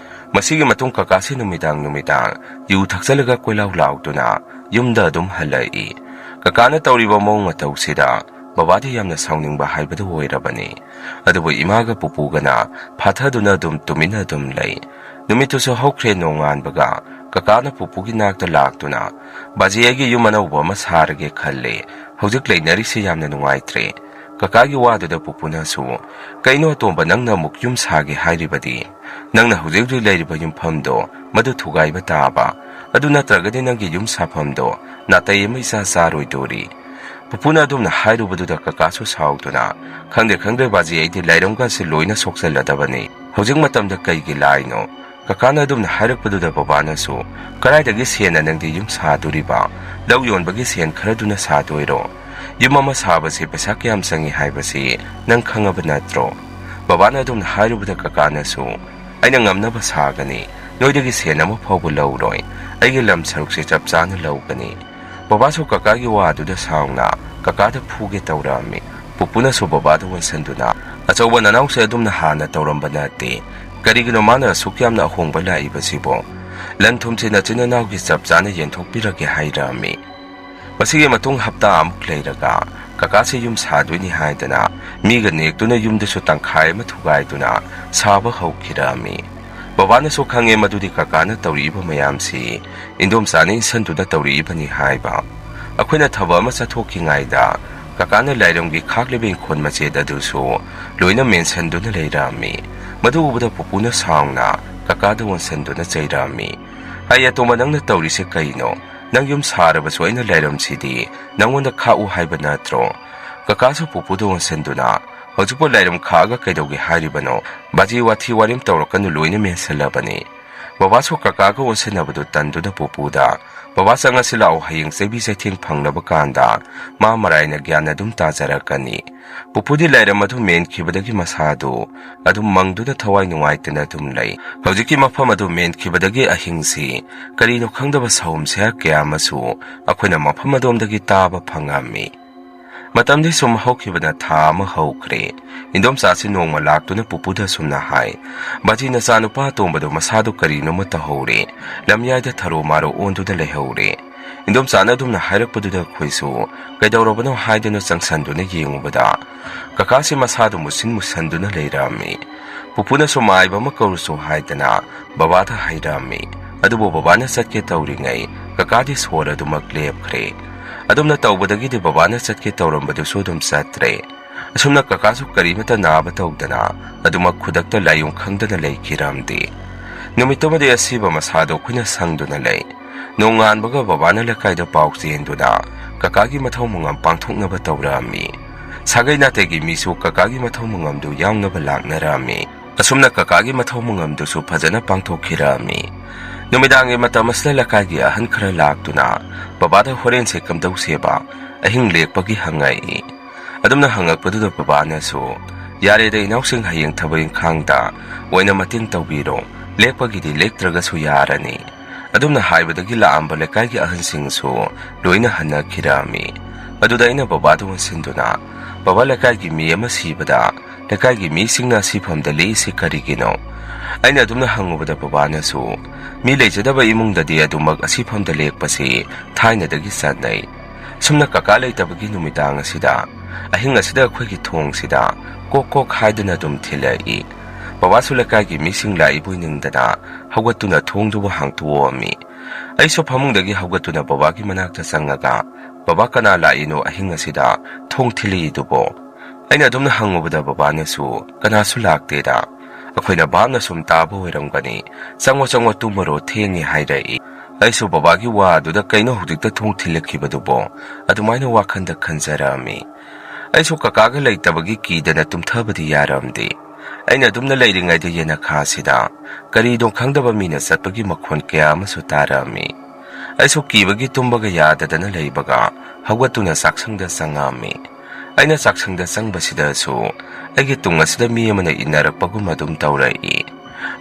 ꯃꯁꯤꯒꯤ ꯃꯇꯨꯡ ꯀꯀꯥꯁꯤ ꯅꯨꯃꯤꯗꯥꯡ ꯅꯨꯃꯤꯗꯥꯡ ꯌꯨ ꯊꯛꯆꯜꯂꯒ ꯀꯣꯏꯂꯥꯎ ꯂꯥꯎꯗꯨꯅ ꯌꯨꯝꯗ ꯑꯗꯨꯝ ꯍꯜꯂꯛꯏ꯫ ꯀꯀꯥꯅ ꯇꯧꯔꯤꯕ ꯃꯑꯣꯡ ꯃꯇꯧꯁꯤꯗ ꯕꯕꯥꯗꯤ ꯌꯥꯝꯅ ꯁꯥꯎꯅꯤꯡꯕ ꯍꯥꯏꯕꯗꯨ ꯑꯣꯏꯔꯕꯅꯤ꯫ ꯑꯗꯨꯕꯨ ꯏꯃꯥꯒ ꯄꯨꯄꯨꯒꯅ ꯐꯥꯊꯗꯨꯅ ꯑꯗꯨꯝ ꯇꯨꯃꯤꯟꯅ ꯑꯗꯨꯝ ꯂꯩ꯫ ꯅꯨꯃꯤꯠꯇꯨꯁꯨ ꯍꯧꯈ꯭ꯔꯦ꯫ ꯅꯣꯡꯉꯥꯟꯕꯒ ꯀꯀꯥꯅ ꯄꯨꯄꯨꯒꯤ ꯅꯥꯛꯇ ꯂꯥꯛꯇꯨꯅ, "ꯕꯥꯖꯤ, ꯑꯩꯒꯤ ꯌꯨꯝ ꯑꯅꯧꯕ ꯑꯃ ꯁꯥꯔꯒꯦ ꯈꯜꯂꯦ꯫ ꯍꯧꯖꯤꯛ ꯂꯩꯅꯔꯤꯁꯤ ꯌꯥꯝꯅ ꯅꯨꯡꯉꯥꯏꯇ꯭ꯔꯦ"꯫ ꯀꯀꯥꯒꯤ ꯋꯥꯗꯨꯗ ꯄꯨꯄꯨꯅꯁꯨ, "ꯀꯩꯅꯣ ꯑꯇꯣꯝꯕ, ꯅꯪꯅ ꯑꯃꯨꯛ ꯌꯨꯝ ꯁꯥꯒꯦ ꯍꯥꯏꯔꯤꯕꯗꯤ? ꯅꯪꯅ ꯍꯧꯖꯤꯛ ꯍꯧꯖꯤꯛ ꯂꯩꯔꯤꯕ ꯌꯨꯝꯐꯝꯗꯣ ꯃꯗꯨ ꯊꯨꯒꯥꯏꯕ ꯇꯥꯕ꯫ ꯑꯗꯨ ꯅꯠꯇ꯭ꯔꯒꯗꯤ ꯅꯪꯒꯤ ꯌꯨꯝ ꯁꯥꯐꯝꯗꯣ ꯅꯥꯇꯩ ꯑꯃ ꯏꯆꯥ ꯆꯥꯔꯣꯏꯗꯣꯔꯤ"꯫ ꯄꯨꯄꯨꯅ ꯑꯗꯨꯝꯅ ꯍꯥꯏꯔꯨꯕꯗꯨꯗ ꯀꯀꯥꯁꯨ ꯁꯥꯎꯗꯨꯅ, "ꯈꯪꯗꯦ, ꯈꯪꯗꯦ ꯕꯥꯖꯤ, ꯑꯩꯗꯤ ꯂꯥꯏꯔꯝꯒꯁꯦ ꯂꯣꯏꯅ ꯁꯣꯛꯆꯜꯂꯗꯕꯅꯤ꯫ ꯍꯧꯖꯤꯛ ꯃꯇꯝꯗ ꯀꯩꯒꯤ ꯂꯥꯏꯅꯣ?" ꯀꯀꯥꯅ ꯑꯗꯨꯝꯅ ꯍꯥꯏꯔꯛꯄꯗꯨꯗ ꯕꯕꯥꯅꯁꯨ, "ꯀꯗꯥꯏꯗꯒꯤ ꯁꯦꯟꯅ ꯅꯪꯗꯤ ꯌꯨꯝ ꯁꯥꯗꯣꯔꯤꯕ? ꯂꯧ ꯌꯣꯟꯕꯒꯤ ꯁꯦꯟ ꯈꯔꯗꯨꯅ ꯁꯥꯗꯣꯏꯔꯣ? ꯌꯨꯝ ꯑꯃ ꯁꯥꯕꯁꯤ ꯄꯩꯁꯥ ꯀꯌꯥꯝ ꯆꯪꯏ ꯍꯥꯏꯕꯁꯤ ꯅꯪ ꯈꯪꯉꯕ ꯅꯠꯇ꯭ꯔꯣ?" ꯕꯕꯥꯅ ꯑꯗꯨꯝꯅ ꯍꯥꯏꯔꯨꯕꯗ ꯀꯀꯥꯅꯁꯨ, "ꯑꯩꯅ ꯉꯝꯅꯕ ꯁꯥꯒꯅꯤ꯫ ꯅꯣꯏꯗꯒꯤ ꯁꯦꯟ ꯑꯃ ꯐꯥꯎꯕ ꯂꯧꯔꯣꯏ꯫ ꯑꯩꯒꯤ ꯂꯝ ꯁꯔꯨꯛꯁꯦ ꯆꯞ ꯆꯥꯅ ꯂꯧꯒꯅꯤ꯫" ꯕꯕꯥꯁꯨ ꯀꯀꯥꯒꯤ ꯋꯥꯗꯨꯗ ꯁꯥꯎꯅ ꯀꯀꯥꯗ ꯐꯨꯒꯦ ꯇꯧꯔꯛꯑꯝꯃꯤ꯫ ꯄꯨꯄꯨꯅꯁꯨ ꯕꯕꯥꯗ ꯑꯣꯟꯁꯤꯟꯗꯨꯅ, "ꯑꯆꯧꯕ ꯅꯅꯥꯎꯁꯦ ꯑꯗꯨꯝꯅ ꯍꯥꯟꯅ ꯇꯧꯔꯝꯕ ꯅꯠꯇꯦ꯫ ꯀꯔꯤꯒꯤꯅꯣ ꯃꯥꯅ ꯑꯁꯨꯛ ꯌꯥꯝꯅ ꯑꯍꯣꯡꯕ ꯂꯥꯛꯏꯕꯁꯤꯕꯣ? ꯂꯟ ꯊꯨꯝꯁꯤ ꯅꯆꯤꯟ ꯅꯅꯥꯎꯒꯤ ꯆꯞ ꯆꯥꯅ ꯌꯦꯟꯊꯣꯛꯄꯤꯔꯒꯦ ꯍꯥꯏꯔꯛꯑꯝꯃꯤ꯫" ꯃꯁꯤꯒꯤ ꯃꯇꯨꯡ ꯍꯞꯇꯥ ꯑꯃꯨꯛ ꯂꯩꯔꯒ ꯀꯀꯥꯁꯦ ꯌꯨꯝ ꯁꯥꯗꯣꯏꯅꯤ ꯍꯥꯏꯗꯅ ꯃꯤꯒ ꯅꯦꯛꯇꯨꯅ ꯌꯨꯝꯗꯁꯨ ꯇꯪꯈꯥꯏ ꯑꯃ ꯊꯨꯒꯥꯏꯗꯨꯅ ꯁꯥꯕ ꯍꯧꯈꯤꯔꯛꯑꯝꯃꯤ꯫ ꯕꯕꯥꯅꯁꯨ ꯈꯪꯉꯦ ꯃꯗꯨꯗꯤ ꯀꯀꯥꯅ ꯇꯧꯔꯛꯏꯕ ꯃꯌꯥꯝꯁꯤ ꯏꯟꯗꯣꯝꯆꯥꯅ ꯏꯟꯁꯟꯗꯨꯅ ꯇꯧꯔꯛꯏꯕꯅꯤ ꯍꯥꯏꯕ꯫ ꯑꯩꯈꯣꯏꯅ ꯊꯕꯛ ꯑꯃ ꯆꯠꯊꯣꯛꯈꯤꯉꯩꯗ ꯀꯀꯥꯅ ꯂꯥꯏꯔꯝꯒꯤ ꯈꯥꯛꯂꯤꯕ ꯏꯪꯈꯣꯜ ꯃꯆꯦꯠ ꯑꯗꯨꯁꯨ ꯂꯣꯏꯅ ꯃꯦꯟꯁꯟꯗꯨꯅ ꯂꯩꯔꯛꯑꯝꯃꯤ꯫ ꯃꯗꯨ ꯎꯕꯗ ꯄꯨꯄꯨꯅ ꯁꯥꯎꯅ ꯀꯀꯥꯗ ꯑꯣꯟꯁꯟꯗꯨꯅ ꯆꯩꯔꯛꯑꯝꯃꯤ꯫ "ꯑꯩ ꯑꯇꯣꯝꯕ, ꯅꯪꯅ ꯇꯧꯔꯤꯁꯦ ꯀꯩꯅꯣ? ꯅꯪ ꯌꯨꯝ ꯁꯥꯔꯕꯁꯨ ꯑꯩꯅ ꯂꯥꯏꯔꯝꯁꯤꯗꯤ ꯅꯪꯉꯣꯟꯗ ꯈꯥꯛꯎ ꯍꯥꯏꯕ ꯅꯠꯇ꯭ꯔꯣ?" ꯀꯀꯥꯁꯨ ꯄꯨꯄꯨꯗ ꯑꯣꯟꯁꯟꯗꯨꯅ, "ꯍꯧꯖꯤꯛꯄꯨ ꯂꯥꯏꯔꯝ ꯈꯥꯛꯑꯒ ꯀꯩꯗꯧꯒꯦ ꯍꯥꯏꯔꯤꯕꯅꯣ? ꯕꯥꯖꯤ, ꯋꯥꯊꯤ ꯋꯥꯔꯦꯝ ꯇꯧꯔꯛꯀꯅꯨ, ꯂꯣꯏꯅ ꯃꯦꯟꯁꯤꯜꯂꯕꯅꯤ꯫" ꯕꯕꯥꯁꯨ ꯀꯀꯥꯒ ꯑꯣꯟꯁꯤꯟꯅꯕꯗꯨ ꯇꯟꯗꯨꯅ ꯄꯨꯄꯨꯗ, "ꯕꯕꯥ, ꯆꯪꯉꯁꯤ ꯂꯥꯛꯑꯣ, ꯍꯌꯦꯡ ꯆꯩꯕꯤ ꯆꯩꯊꯦꯡ ꯐꯪꯅꯕ ꯀꯥꯟꯗ ꯃꯥ ꯃꯔꯥꯏꯅ ꯒ꯭ꯌꯥꯟ ꯑꯗꯨꯝ ꯇꯥꯖꯔꯛꯀꯅꯤ꯫" ꯄꯨꯄꯨꯗꯤ ꯂꯥꯏꯔꯝ ꯑꯗꯨ ꯃꯦꯟꯈꯤꯕꯗꯒꯤ ꯃꯁꯥꯗꯨ ꯑꯗꯨꯝ ꯃꯪꯗꯨꯅ ꯊꯋꯥꯏ ꯅꯨꯡꯉꯥꯏꯇꯅ ꯑꯗꯨꯝ ꯂꯩ꯫ ꯍꯧꯖꯤꯛꯀꯤ ꯃꯐꯝ ꯑꯗꯨ ꯃꯦꯟꯈꯤꯕꯗꯒꯤ ꯑꯍꯤꯡꯁꯤ ꯀꯔꯤꯅꯣ ꯈꯪꯗꯕ ꯁꯍꯨꯝ ꯁꯍꯥ ꯀꯌꯥ ꯑꯃꯁꯨ ꯑꯩꯈꯣꯏꯅ ꯃꯐꯝ ꯑꯗꯣꯝꯗꯒꯤ ꯇꯥꯕ ꯐꯪꯉꯝꯃꯤ꯫ ꯃꯇꯝꯗꯤ ꯁꯨꯝ ꯍꯧꯈꯤꯕꯅ ꯊꯥ ꯑꯃ ꯍꯧꯈ꯭ꯔꯦ꯫ ꯏꯟꯗꯣꯝꯆꯥꯁꯤ ꯅꯣꯡꯃ ꯂꯥꯛꯇꯨꯅ ꯄꯨꯄꯨꯗ ꯑꯁꯨꯝꯅ ꯍꯥꯏ, "ꯕꯥꯖꯤ, ꯅꯆꯥꯅꯨꯄꯥ ꯑꯇꯣꯝꯕꯗꯣ ꯃꯁꯥꯗꯨ ꯀꯔꯤꯅꯣꯃ ꯇꯧꯍꯧꯔꯦ꯫ ꯂꯝꯌꯥꯏꯗ ꯊꯔꯣ ꯃꯥꯔꯣ ꯑꯣꯟꯗꯨꯅ ꯂꯩꯍꯧꯔꯦ꯫" ꯏꯟꯗꯣꯝꯆꯥꯅ ꯑꯗꯨꯝꯅ ꯍꯥꯏꯔꯛꯄꯗꯨꯗ ꯑꯩꯈꯣꯏꯁꯨ, "ꯀꯩꯗꯧꯔꯕꯅꯣ?" ꯍꯥꯏꯗꯨꯅ ꯆꯪꯁꯟꯗꯨꯅ ꯌꯦꯡꯉꯨꯕꯗ ꯀꯀꯥꯁꯤ ꯃꯁꯥꯗꯨ ꯃꯨꯁꯤꯟ ꯃꯨꯁꯟꯗꯨꯅ ꯂꯩꯔꯝꯃꯤ꯫ ꯄꯨꯄꯨꯅꯁꯨ ꯃꯥꯏꯕ ꯑꯃ ꯀꯧꯔꯨꯆꯣ ꯍꯥꯏꯗꯅ ꯕꯕꯥꯗ ꯍꯥꯏꯔꯝꯃꯤ꯫ ꯑꯗꯨꯕꯨ ꯕꯕꯥꯅ ꯆꯠꯀꯦ ꯇꯧꯔꯤꯉꯩ ꯀꯀꯥꯗꯤ ꯁꯣꯔ ꯑꯗꯨꯃꯛ ꯂꯦꯞꯈ꯭ꯔꯦ꯫ ꯑꯗꯨꯝꯅ ꯇꯧꯕꯗꯒꯤꯗꯤ ꯕꯕꯥꯅ ꯆꯠꯀꯦ ꯇꯧꯔꯝꯕꯗꯨꯁꯨ ꯑꯗꯨꯝ ꯆꯠꯇ꯭ꯔꯦ꯫ ꯑꯁꯨꯝꯅ ꯀꯀꯥꯁꯨ ꯀꯔꯤꯃꯠꯇ ꯅꯥꯕ ꯇꯧꯗꯅ ꯑꯗꯨꯃꯛ ꯈꯨꯗꯛꯇ ꯂꯥꯏꯑꯣꯡ ꯈꯪꯗꯅ ꯂꯩꯈꯤꯔꯝꯗꯦ꯫ ꯅꯨꯃꯤꯠꯇꯨꯃꯗꯤ ꯑꯁꯤꯕ ꯃꯁꯥꯗꯣ ꯑꯩꯈꯣꯏꯅ ꯁꯪꯗꯨꯅ ꯂꯩ꯫ ꯅꯣꯡꯉꯥꯟꯕꯒ ꯕꯕꯥꯅ ꯂꯩꯀꯥꯏꯗ ꯄꯥꯎ ꯆꯦꯟꯗꯨꯅ ꯀꯀꯥꯒꯤ ꯃꯊꯧ ꯃꯉꯝ ꯄꯥꯡꯊꯣꯛꯅꯕ ꯇꯧꯔꯛꯑꯝꯃꯤ꯫ ꯁꯥꯒꯩ ꯅꯥꯇꯩꯒꯤ ꯃꯤꯁꯨ ꯀꯀꯥꯒꯤ ꯃꯊꯧ ꯃꯉꯝꯗꯨ ꯌꯥꯎꯅꯕ ꯂꯥꯛꯅꯔꯛꯑꯝꯃꯤ꯫ ꯑꯁꯨꯝꯅ ꯀꯀꯥꯒꯤ ꯃꯊꯧ ꯃꯉꯝꯗꯨꯁꯨ ꯐꯖꯅ ꯄꯥꯡꯊꯣꯛꯈꯤꯔꯛꯑꯝꯃꯤ꯫ ꯅꯨꯃꯤꯗꯥꯡꯒꯤ ꯃꯇꯝ ꯑꯁꯤꯗ ꯂꯩꯀꯥꯏꯒꯤ ꯑꯍꯟ ꯈꯔ ꯂꯥꯛꯇꯨꯅ ꯕꯕꯥꯗ ꯍꯣꯔꯦꯟꯁꯦ ꯀꯝꯗꯧꯁꯦꯕ, ꯑꯍꯤꯡ ꯂꯦꯛꯄꯒꯤ ꯍꯪꯉꯛꯏ꯫ ꯑꯗꯨꯝꯅ ꯍꯪꯉꯛꯄꯗꯨꯗ ꯕꯕꯥꯅꯁꯨ, "ꯌꯥꯔꯦꯗ ꯏꯅꯥꯎꯁꯤꯡ, ꯍꯌꯦꯡ ꯊꯕꯛ ꯏꯪꯈꯥꯡꯗ ꯑꯣꯏꯅ ꯃꯇꯦꯡ ꯇꯧꯕꯤꯔꯣ, ꯂꯦꯛꯄꯒꯤꯗꯤ ꯂꯦꯛꯇ꯭ꯔꯒꯁꯨ ꯌꯥꯔꯅꯤ"꯫ ꯑꯗꯨꯝꯅ ꯍꯥꯏꯕꯗꯒꯤ ꯂꯥꯛꯑꯝꯕ ꯂꯩꯀꯥꯏꯒꯤ ꯑꯍꯟꯁꯤꯡꯁꯨ ꯂꯣꯏꯅ ꯍꯟꯅꯈꯤꯔꯛꯑꯝꯃꯤ꯫ ꯑꯗꯨꯗ ꯑꯩꯅ ꯕꯕꯥꯗ ꯑꯣꯟꯁꯤꯟꯗꯨꯅ, "ꯕꯕꯥ, ꯂꯩꯀꯥꯏꯒꯤ ꯃꯤ ꯑꯃ ꯁꯤꯕꯗ ꯂꯩꯀꯥꯏꯒꯤ ꯃꯤꯁꯤꯡꯅ ꯑꯁꯤꯐꯝꯗ ꯂꯦꯛꯏꯁꯤ ꯀꯔꯤꯒꯤꯅꯣ?" ꯑꯩꯅ ꯑꯗꯨꯝꯅ ꯍꯪꯉꯨꯕꯗ ꯕꯕꯥꯅꯁꯨ, "ꯃꯤ ꯂꯩꯖꯗꯕ ꯏꯃꯨꯡꯗꯗꯤ ꯑꯗꯨꯃꯛ ꯑꯁꯤꯐꯝꯗ ꯂꯦꯛꯄꯁꯤ ꯊꯥꯏꯅꯗꯒꯤ ꯆꯠꯅꯩ꯫ ꯁꯨꯝꯅ ꯀꯀꯥ ꯂꯩꯇꯕꯒꯤ ꯅꯨꯃꯤꯗꯥꯡ ꯑꯁꯤꯗ, ꯑꯍꯤꯡ ꯑꯁꯤꯗ ꯑꯩꯈꯣꯏꯒꯤ ꯊꯣꯡꯁꯤꯗ ꯀꯣꯛ ꯀꯣꯛ ꯍꯥꯏꯗꯨꯅ ꯑꯗꯨꯝ ꯊꯤꯜꯂꯛꯏ꯫ ꯕꯕꯥꯁꯨ ꯂꯩꯀꯥꯏꯒꯤ ꯃꯤꯁꯤꯡ ꯂꯥꯛꯏꯕꯣꯏ ꯅꯤꯡꯗꯅ ꯍꯧꯒꯠꯇꯨꯅ ꯊꯣꯡꯗꯨꯕꯨ ꯍꯥꯡꯇꯣꯛꯑꯝꯃꯤ"꯫ ꯑꯩꯁꯨ ꯐꯃꯨꯡꯗꯒꯤ ꯍꯧꯒꯠꯇꯨꯅ ꯕꯕꯥꯒꯤ ꯃꯅꯥꯛꯇ ꯆꯪꯉꯒ, "ꯕꯕꯥ, ꯀꯅꯥ ꯂꯥꯛꯏꯅꯣ ꯑꯍꯤꯡ ꯑꯁꯤꯗ ꯊꯣꯡ ꯊꯤꯜꯂꯛꯏꯗꯨꯕꯣ?" ꯑꯩꯅ ꯑꯗꯨꯝꯅ ꯍꯪꯉꯨꯕꯗ ꯕꯕꯥꯅꯁꯨ, "ꯀꯅꯥꯁꯨ ꯂꯥꯛꯇꯦꯗ, ꯑꯩꯈꯣꯏꯅ ꯚꯥꯞꯅ ꯁꯨꯝ ꯇꯥꯕ ꯑꯣꯏꯔꯝꯒꯅꯤ, ꯆꯪꯉꯣ ꯆꯪꯉꯣ, ꯇꯨꯝꯃꯨꯔꯣ, ꯊꯦꯡꯉꯦ" ꯍꯥꯏꯔꯛꯏ꯫ ꯑꯩꯁꯨ ꯕꯕꯥꯒꯤ ꯋꯥ ꯑꯗꯨꯗ "ꯀꯩꯅꯣ ꯍꯧꯖꯤꯛꯇ ꯊꯣꯡ ꯊꯤꯜꯂꯛꯈꯤꯕꯗꯨꯕꯣ?" ꯑꯗꯨꯃꯥꯏꯅ ꯋꯥꯈꯟꯗ ꯈꯟꯖꯔꯛꯑꯝꯃꯤ꯫ ꯑꯩꯁꯨ ꯀꯀꯥꯒ ꯂꯩꯇꯕꯒꯤ ꯀꯤꯗꯅ ꯇꯨꯝꯊꯕꯗꯤ ꯌꯥꯔꯝꯗꯦ꯫ ꯑꯩꯅ ꯑꯗꯨꯝꯅ ꯂꯩꯔꯤꯉꯩꯗ ꯌꯦꯅꯈꯥꯁꯤꯗ ꯀꯔꯤꯅꯣ ꯈꯪꯗꯕ ꯃꯤꯅ ꯆꯠꯄꯒꯤ ꯃꯈꯣꯟ ꯀꯌꯥ ꯑꯃꯁꯨ ꯇꯥꯔꯛꯑꯝꯃꯤ꯫ ꯑꯩꯁꯨ ꯀꯤꯕꯒꯤ ꯇꯨꯝꯕꯒ ꯌꯥꯗꯗꯅ ꯂꯩꯕꯒ ꯍꯧꯒꯠꯇꯨꯅ ꯆꯥꯛꯁꯪꯗ ꯆꯪꯉꯛꯑꯝꯃꯤ꯫ ꯑꯩꯅ ꯆꯥꯛꯁꯪꯗ ꯆꯪꯕꯁꯤꯗꯁꯨ ꯑꯩꯒꯤ ꯇꯨꯡ ꯑꯁꯤꯗ ꯃꯤ ꯑꯃꯅ ꯏꯟꯅꯔꯛꯄꯒꯨꯝ ꯑꯗꯨꯝ ꯇꯧꯔꯛꯏ꯫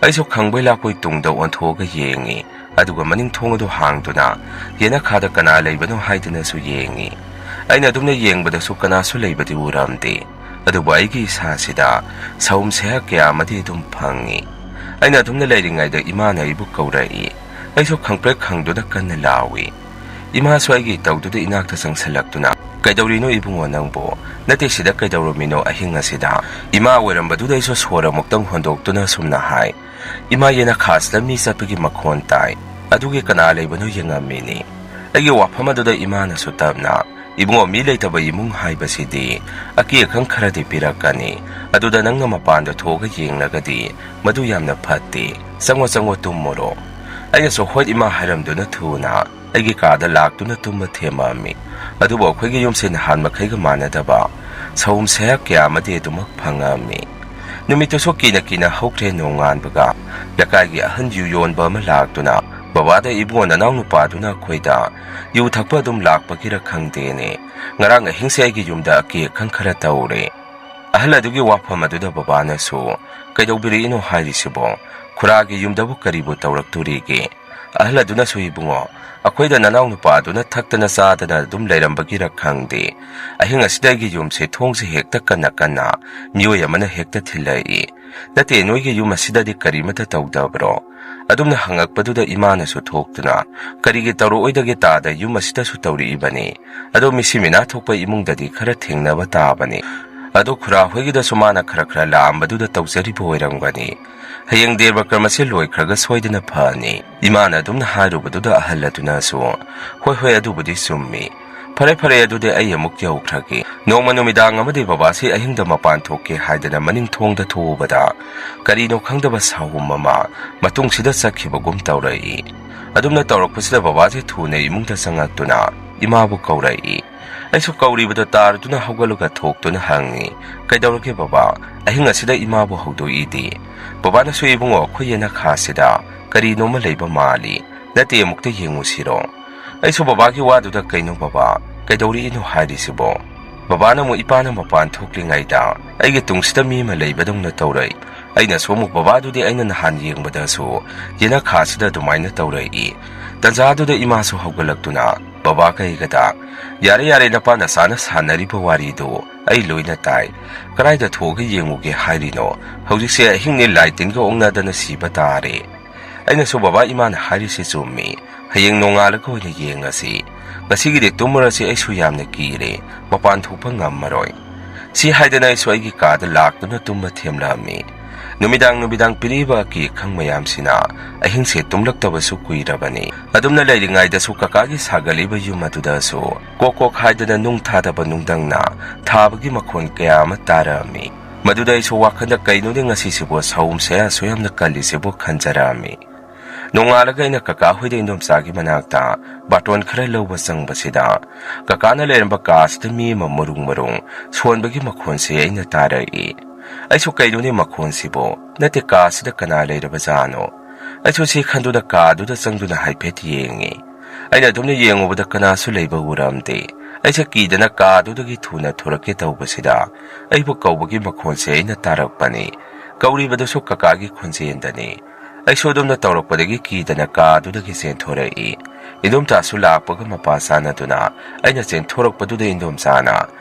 ꯑꯩꯁꯨ ꯈꯪꯕꯣꯏ ꯂꯥꯛꯄꯣꯏ ꯇꯨꯡꯗ ꯑꯣꯟꯊꯣꯛꯑꯒ ꯌꯦꯡꯉꯤ, ꯑꯗꯨꯒ ꯃꯅꯤꯡ ꯊꯣꯡ ꯑꯗꯨ ꯍꯥꯡꯗꯨꯅ ꯌꯦꯅꯈꯥꯗ ꯀꯅꯥ ꯂꯩꯕꯅꯣ ꯍꯥꯏꯗꯨꯅꯁꯨ ꯌꯦꯡꯉꯤ꯫ ꯑꯩꯅ ꯑꯗꯨꯝꯅ ꯌꯦꯡꯕꯗꯁꯨ ꯀꯅꯥꯁꯨ ꯂꯩꯕꯗꯤ ꯎꯔꯝꯗꯦ, ꯑꯗꯨꯕꯨ ꯑꯩꯒꯤ ꯏꯁꯥꯁꯤꯗ ꯁꯥꯎꯝ ꯁꯩꯍꯥꯛ ꯀꯌꯥ ꯑꯃꯗꯤ ꯑꯗꯨꯝ ꯐꯪꯉꯤ꯫ ꯑꯩꯅ ꯑꯗꯨꯝꯅ ꯂꯩꯔꯤꯉꯩꯗ ꯏꯃꯥꯅ ꯑꯩꯕꯨ ꯀꯧꯔꯛꯏ꯫ ꯑꯩꯁꯨ ꯈꯪꯄ꯭ꯔꯦꯛ ꯈꯪꯗꯨꯅ ꯀꯟꯅ ꯂꯥꯎꯏ꯫ ꯏꯃꯥꯁꯨ ꯑꯩꯒꯤ ꯏꯇꯧꯗꯨꯗ ꯏꯅꯥꯛꯇ ꯆꯪꯁꯤꯜꯂꯛꯇꯨꯅ, "ꯀꯩꯗꯧꯔꯤꯅꯣ ꯏꯕꯨꯡꯉꯣ ꯅꯪꯕꯨ? ꯅꯠꯇꯦ, ꯁꯤꯗ ꯀꯩꯗꯧꯔꯝꯃꯤꯅꯣ ꯑꯍꯤꯡ ꯑꯁꯤꯗ?" ꯏꯃꯥ ꯑꯣꯏꯔꯝꯕꯗꯨꯗ ꯑꯩꯁꯨ ꯁꯣꯔ ꯑꯃꯨꯛꯇꯪ ꯍꯣꯟꯗꯣꯛꯇꯨꯅ ꯁꯨꯝꯅ ꯍꯥꯏ, "ꯏꯃꯥ, ꯌꯦꯅꯈꯥꯁꯤꯗ ꯃꯤ ꯆꯠꯄꯒꯤ ꯃꯈꯣꯟ ꯇꯥꯏ꯫ ꯑꯗꯨꯒꯤ ꯀꯅꯥ ꯂꯩꯕꯅꯣ ꯌꯦꯡꯉꯝꯃꯤꯅꯤ"꯫ ꯑꯩꯒꯤ ꯋꯥꯐꯝ ꯑꯗꯨꯗ ꯏꯃꯥꯅꯁꯨ ꯇꯞꯅ, "ꯏꯕꯨꯡꯉꯣ, ꯃꯤ ꯂꯩꯇꯕ ꯏꯃꯨꯡ ꯍꯥꯏꯕꯁꯤꯗꯤ ꯑꯀꯤ ꯑꯈꯪ ꯈꯔꯗꯤ ꯄꯤꯔꯛꯀꯅꯤ꯫ ꯑꯗꯨꯗ ꯅꯪꯅ ꯃꯄꯥꯟꯗ ꯊꯣꯛꯑꯒ ꯌꯦꯡꯂꯒꯗꯤ ꯃꯗꯨ ꯌꯥꯝꯅ ꯐꯠꯇꯦ꯫ ꯆꯪꯉꯣ, ꯆꯪꯉꯣ, ꯇꯨꯝꯃꯨꯔꯣ"꯫ ꯑꯩꯅꯁꯨ "ꯍꯣꯏ ꯏꯃꯥ" ꯍꯥꯏꯔꯝꯗꯨꯅ ꯊꯨꯅ ꯑꯩꯒꯤ ꯀꯥꯗ ꯂꯥꯛꯇꯨꯅ ꯇꯨꯝꯕ ꯊꯦꯝꯃꯛꯑꯝꯃꯤ꯫ ꯑꯗꯨꯕꯨ ꯑꯩꯈꯣꯏꯒꯤ ꯌꯨꯝꯁꯦ ꯅꯍꯥꯟ ꯃꯈꯩꯒ ꯃꯥꯟꯅꯗꯕ ꯁꯑꯣꯝ ꯁꯌꯥ ꯀꯌꯥ ꯑꯃꯗꯤ ꯑꯗꯨꯃꯛ ꯐꯪꯉꯛꯑꯝꯃꯤ꯫ ꯅꯨꯃꯤꯠꯇꯨꯁꯨ ꯀꯤꯅ ꯀꯤꯅ ꯍꯧꯈ꯭ꯔꯦ꯫ ꯅꯣꯡꯉꯥꯟꯕꯒ ꯂꯩꯀꯥꯏꯒꯤ ꯑꯍꯟ ꯌꯨ ꯌꯣꯟꯕ ꯑꯃ ꯂꯥꯛꯇꯨꯅ ꯕꯕꯥꯗ "ꯏꯕꯨꯡꯉꯣ, ꯅꯅꯥꯎ ꯅꯨꯄꯥꯗꯨꯅ ꯑꯩꯈꯣꯏꯗ ꯌꯨ ꯊꯛꯄ ꯑꯗꯨꯝ ꯂꯥꯛꯄꯒꯤꯔ ꯈꯪꯗꯦꯅꯦ, ꯉꯔꯥꯡ ꯑꯍꯤꯡꯁꯦ ꯑꯩꯒꯤ ꯌꯨꯝꯗ ꯑꯀꯤ ꯑꯈꯪ ꯈꯔ ꯇꯧꯔꯦ"꯫ ꯑꯍꯜ ꯑꯗꯨꯒꯤ ꯋꯥꯐꯝ ꯑꯗꯨꯗ ꯕꯕꯥꯅꯁꯨ "ꯀꯩꯗꯧꯕꯤꯔꯛꯏꯅꯣ ꯍꯥꯏꯔꯤꯁꯤꯕꯣ? ꯈꯨꯔꯥꯒꯤ ꯌꯨꯝꯗꯕꯨ ꯀꯔꯤꯕꯨ ꯇꯧꯔꯛꯇꯣꯔꯤꯒꯦ?" ꯑꯍꯜ ꯑꯗꯨꯅꯁꯨ "ꯏꯕꯨꯡꯉꯣ, ꯑꯩꯈꯣꯏꯗ ꯅꯅꯥꯎ ꯅꯨꯄꯥ ꯑꯗꯨꯅ ꯊꯛꯇꯅ ꯆꯥꯗꯅ ꯑꯗꯨꯝ ꯂꯩꯔꯝꯕꯒꯤꯔ ꯈꯪꯗꯦ, ꯑꯍꯤꯡ ꯑꯁꯤꯗ ꯑꯩꯒꯤ ꯌꯨꯝꯁꯦ ꯊꯣꯡꯁꯦ ꯍꯦꯛꯇ ꯀꯟꯅ ꯀꯟꯅ ꯃꯤꯑꯣꯏ ꯑꯃꯅ ꯍꯦꯛꯇ ꯊꯤꯜꯂꯛꯏ꯫ ꯅꯠꯇꯦ, ꯅꯣꯏꯒꯤ ꯌꯨꯝ ꯑꯁꯤꯗꯗꯤ ꯀꯔꯤꯃꯠꯇ ꯇꯧꯗꯕ꯭ꯔꯣ?" ꯑꯗꯨꯝꯅ ꯍꯪꯉꯛꯄꯗꯨꯗ ꯏꯃꯥꯅꯁꯨ ꯊꯣꯛꯇꯨꯅ "ꯀꯔꯤꯒꯤ ꯇꯧꯔꯛꯑꯣꯏꯗꯒꯦ? ꯇꯥꯗ ꯌꯨꯝ ꯑꯁꯤꯗꯁꯨ ꯇꯧꯔꯛꯏꯕꯅꯤ꯫ ꯑꯗꯣ ꯃꯤꯁꯤ ꯃꯤꯅꯥ ꯊꯣꯛꯄ ꯏꯃꯨꯡꯗꯗꯤ ꯈꯔ ꯊꯦꯡꯅꯕ ꯇꯥꯕꯅꯤ꯫ ꯑꯗꯣ ꯈꯨꯔꯥ ꯍꯣꯏꯒꯤꯗꯁꯨ ꯃꯥꯅ ꯈꯔ ꯈꯔ ꯂꯥꯛꯑꯝꯕꯗꯨꯗ ꯇꯧꯖꯔꯤꯕ ꯑꯣꯏꯔꯝꯒꯅꯤ꯫ ꯍꯌꯦꯡ ꯗꯦꯕ ꯀꯔꯃꯁꯦ ꯂꯣꯏꯈ꯭ꯔꯒ ꯁꯣꯏꯗꯅ ꯐꯅꯤ", ꯏꯃꯥꯅ ꯑꯗꯨꯝꯅ ꯍꯥꯏꯔꯨꯕꯗꯨꯗ ꯑꯍꯜ ꯑꯗꯨꯅꯁꯨ "ꯍꯣꯏ, ꯍꯣꯏ, ꯑꯗꯨꯕꯨꯗꯤ ꯆꯨꯝꯃꯤ꯫ ꯐꯔꯦ, ꯐꯔꯦ, ꯑꯗꯨꯗꯤ ꯑꯩ ꯑꯃꯨꯛ ꯌꯧꯈ꯭ꯔꯒꯦ꯫ ꯅꯣꯡꯃ ꯅꯨꯃꯤꯗꯥꯡ ꯑꯃꯗꯤ ꯕꯕꯥꯁꯤ ꯑꯍꯤꯡꯗ ꯃꯄꯥꯟ ꯊꯣꯛꯀꯦ ꯍꯥꯏꯗꯅ ꯃꯅꯤꯡ ꯊꯣꯡꯗ ꯊꯣꯛꯎꯕꯗ ꯀꯔꯤꯅꯣ ꯈꯪꯗꯕ ꯁꯥꯍꯨꯝ ꯑꯃ ꯃꯇꯨꯡꯁꯤꯗ ꯆꯠꯈꯤꯕꯒꯨꯝ ꯇꯧꯔꯛꯏ꯫ ꯑꯗꯨꯝꯅ ꯇꯧꯔꯛꯄꯁꯤꯗ ꯕꯕꯥꯁꯤ ꯊꯨꯅ ꯏꯃꯨꯡꯗ ꯆꯪꯉꯛꯇꯨꯅ ꯏꯃꯥꯕꯨ ꯀꯧꯔꯛꯏ꯫ ꯑꯩꯁꯨ ꯀꯧꯔꯤꯕꯗꯣ ꯇꯥꯔꯗꯨꯅ ꯍꯧꯒꯠꯂꯒ ꯊꯣꯛꯇꯨꯅ ꯍꯪꯉꯤ, "ꯀꯩꯗꯧꯔꯒꯦ ꯕꯕꯥ? ꯑꯍꯤꯡ ꯑꯁꯤꯗ ꯏꯃꯥꯕꯨ ꯍꯧꯗꯣꯛꯏꯗꯤ?" ꯕꯕꯥꯅꯁꯨ "ꯏꯕꯨꯡꯉꯣ, ꯑꯩꯈꯣꯏ ꯌꯦꯅꯈꯥꯁꯤꯗ ꯀꯔꯤꯅꯣꯃ ꯂꯩꯕ ꯃꯥꯜꯂꯤ꯫ ꯅꯠꯇꯦ, ꯑꯃꯨꯛꯇ ꯌꯦꯡꯉꯨꯁꯤꯔꯣ?" ꯑꯩꯁꯨ ꯕꯕꯥꯒꯤ ꯋꯥꯗꯨꯗ "ꯀꯩꯅꯣ ꯕꯕꯥ, ꯀꯩꯗꯧꯔꯛꯏꯅꯣ ꯍꯥꯏꯔꯤꯁꯤꯕꯣ?" ꯕꯕꯥꯅ ꯑꯃꯨꯛ "ꯏꯄꯥꯅ ꯃꯄꯥꯟ ꯊꯣꯛꯂꯤꯉꯩꯗ ꯑꯩꯒꯤ ꯇꯨꯡꯁꯤꯗ ꯃꯤ ꯑꯃ ꯂꯩꯕꯗꯧꯅ ꯇꯧꯔꯛꯏ"꯫ ꯑꯩꯅꯁꯨ ꯑꯃꯨꯛ "ꯕꯕꯥꯗꯨꯗꯤ ꯑꯩꯅ ꯅꯍꯥꯟ ꯌꯦꯡꯕꯗꯁꯨ ꯌꯦꯅꯈꯥꯁꯤꯗ ꯑꯗꯨꯃꯥꯏꯅ ꯇꯧꯔꯛꯏ"꯫ ꯇꯟꯖꯥꯗꯨꯗ ꯏꯃꯥꯁꯨ ꯍꯧꯒꯠꯂꯛꯇꯨꯅ ꯕꯕꯥ ꯀꯩꯒꯗ, "ꯌꯥꯔꯦ, ꯌꯥꯔꯦ, ꯅꯄꯥ ꯅꯆꯥꯅ ꯁꯥꯟꯅꯔꯤꯕ ꯋꯥꯔꯤꯗꯨ ꯑꯩ ꯂꯣꯏꯅ ꯇꯥꯏ꯫ ꯀꯗꯥꯏꯗ ꯊꯣꯛꯑꯒ ꯌꯦꯡꯉꯨꯒꯦ ꯍꯥꯏꯔꯤꯅꯣ? ꯍꯧꯖꯤꯛꯁꯦ ꯑꯍꯤꯡꯅꯦ, ꯂꯥꯏ ꯇꯤꯟꯒ ꯑꯣꯛꯅꯗꯅ ꯁꯤꯕ ꯇꯥꯔꯦ"꯫ ꯑꯩꯅꯁꯨ "ꯕꯕꯥ, ꯏꯃꯥꯅ ꯍꯥꯏꯔꯤꯁꯤ ꯆꯨꯝꯃꯤ꯫ ꯍꯌꯦꯡ ꯅꯣꯡꯉꯥꯜꯂꯒ ꯑꯣꯏꯅ ꯌꯦꯡꯉꯁꯤ꯫ ꯉꯁꯤꯒꯤꯗꯤ ꯇꯨꯝꯃꯨꯔꯁꯤ, ꯑꯩꯁꯨ ꯌꯥꯝꯅ ꯀꯤꯔꯦ꯫ ꯃꯄꯥꯟ ꯊꯣꯛꯄ ꯉꯝꯃꯔꯣꯏ"꯫ ꯁꯤ ꯍꯥꯏꯗꯅ ꯑꯩꯁꯨ ꯑꯩꯒꯤ ꯀꯥꯗ ꯂꯥꯛꯇꯨꯅ ꯇꯨꯝꯕ ꯊꯦꯝꯂꯛꯑꯝꯃꯤ꯫ ꯅꯨꯃꯤꯗꯥꯡ ꯅꯨꯃꯤꯗꯥꯡ ꯄꯤꯔꯛꯏꯕ ꯑꯀꯤ ꯑꯈꯪ ꯃꯌꯥꯝꯁꯤꯅ ꯑꯍꯤꯡꯁꯦ ꯇꯨꯝꯂꯛꯇꯕꯁꯨ ꯀꯨꯏꯔꯕꯅꯤ꯫ ꯑꯗꯨꯝꯅ ꯂꯩꯔꯤꯉꯩꯗꯁꯨ ꯀꯀꯥꯒꯤ ꯁꯥꯒꯠꯂꯤꯕ ꯌꯨꯝ ꯑꯗꯨꯗꯁꯨ ꯀꯣꯛ ꯀꯣꯛ ꯍꯥꯏꯗꯅ ꯅꯨꯡ ꯊꯥꯗꯕ ꯅꯨꯡꯗꯪꯅ ꯊꯥꯕꯒꯤ ꯃꯈꯣꯟ ꯀꯌꯥ ꯑꯃ ꯇꯥꯔꯛꯑꯝꯃꯤ꯫ ꯃꯗꯨꯗ ꯑꯩꯁꯨ ꯋꯥꯈꯜꯗ "ꯀꯩꯅꯣꯅꯦ ꯉꯁꯤꯁꯤꯕꯨ ꯁꯥꯍꯨꯝ ꯁꯌꯥ ꯑꯁꯨꯛ ꯌꯥꯝꯅ ꯀꯜꯂꯤꯁꯤꯕꯨ?" ꯈꯟꯖꯔꯛꯑꯝꯃꯤ꯫ ꯅꯣꯡꯉꯥꯜꯂꯒ ꯑꯩꯅ ꯀꯀꯥ ꯍꯣꯏꯗ ꯏꯟꯗꯣꯝꯆꯥꯒꯤ ꯃꯅꯥꯛꯇ ꯕꯥꯇꯣꯟ ꯈꯔ ꯂꯧꯕ ꯆꯪꯕꯁꯤꯗ, ꯀꯀꯥꯅ ꯂꯩꯔꯝꯕ ꯀꯥꯁꯤꯗ ꯃꯤ ꯑꯃ ꯃꯔꯨꯡ ꯃꯔꯨꯡ ꯁꯣꯟꯕꯒꯤ ꯃꯈꯣꯟꯁꯦ ꯑꯩꯅ ꯇꯥꯔꯛꯏ꯫ ꯑꯩꯁꯨ "ꯀꯩꯅꯣꯅꯦ ꯃꯈꯣꯟꯁꯤꯕꯣ? ꯅꯠꯇꯦ, ꯀꯥꯁꯤꯗ ꯀꯅꯥ ꯂꯩꯔꯕꯖꯥꯠꯅꯣ?" ꯑꯩꯁꯨ ꯁꯤ ꯈꯟꯗꯨꯅ ꯀꯥꯗꯨꯗ ꯆꯪꯗꯨꯅ ꯍꯥꯏꯐꯦꯠ ꯌꯦꯡꯉꯤ꯫ ꯑꯩꯅ ꯑꯗꯨꯝꯅ ꯌꯦꯡꯉꯨꯕꯗ ꯀꯅꯥꯁꯨ ꯂꯩꯕ ꯎꯔꯝꯗꯦ꯫ ꯑꯩꯁꯦ ꯀꯤꯗꯅ ꯀꯥꯗꯨꯗꯒꯤ ꯊꯨꯅ ꯊꯣꯔꯛꯀꯦ ꯇꯧꯕꯁꯤꯗ, ꯑꯩꯕꯨ ꯀꯧꯕꯒꯤ ꯃꯈꯣꯟꯁꯦ ꯑꯩꯅ ꯇꯥꯔꯛꯄꯅꯤ꯫ ꯀꯧꯔꯤꯕꯗꯨꯁꯨ ꯀꯀꯥꯒꯤ ꯈꯣꯟꯖꯦꯜꯗꯅꯤ꯫ ꯑꯩꯁꯨ ꯑꯗꯨꯝꯅ ꯇꯧꯔꯛꯄꯗꯒꯤ ꯀꯤꯗꯅ ꯀꯥꯗꯨꯗꯒꯤ ꯆꯦꯟꯊꯣꯔꯛꯏ꯫ ꯏꯟꯗꯣꯝꯆꯥꯁꯨ ꯂꯥꯛꯄꯒ ꯃꯄꯥ ꯆꯥꯟꯅꯗꯨꯅ ꯑꯩꯅ ꯆꯦꯟꯊꯣꯔꯛꯄꯗꯨꯗ ꯏꯟꯗꯣꯝꯆꯥꯅ,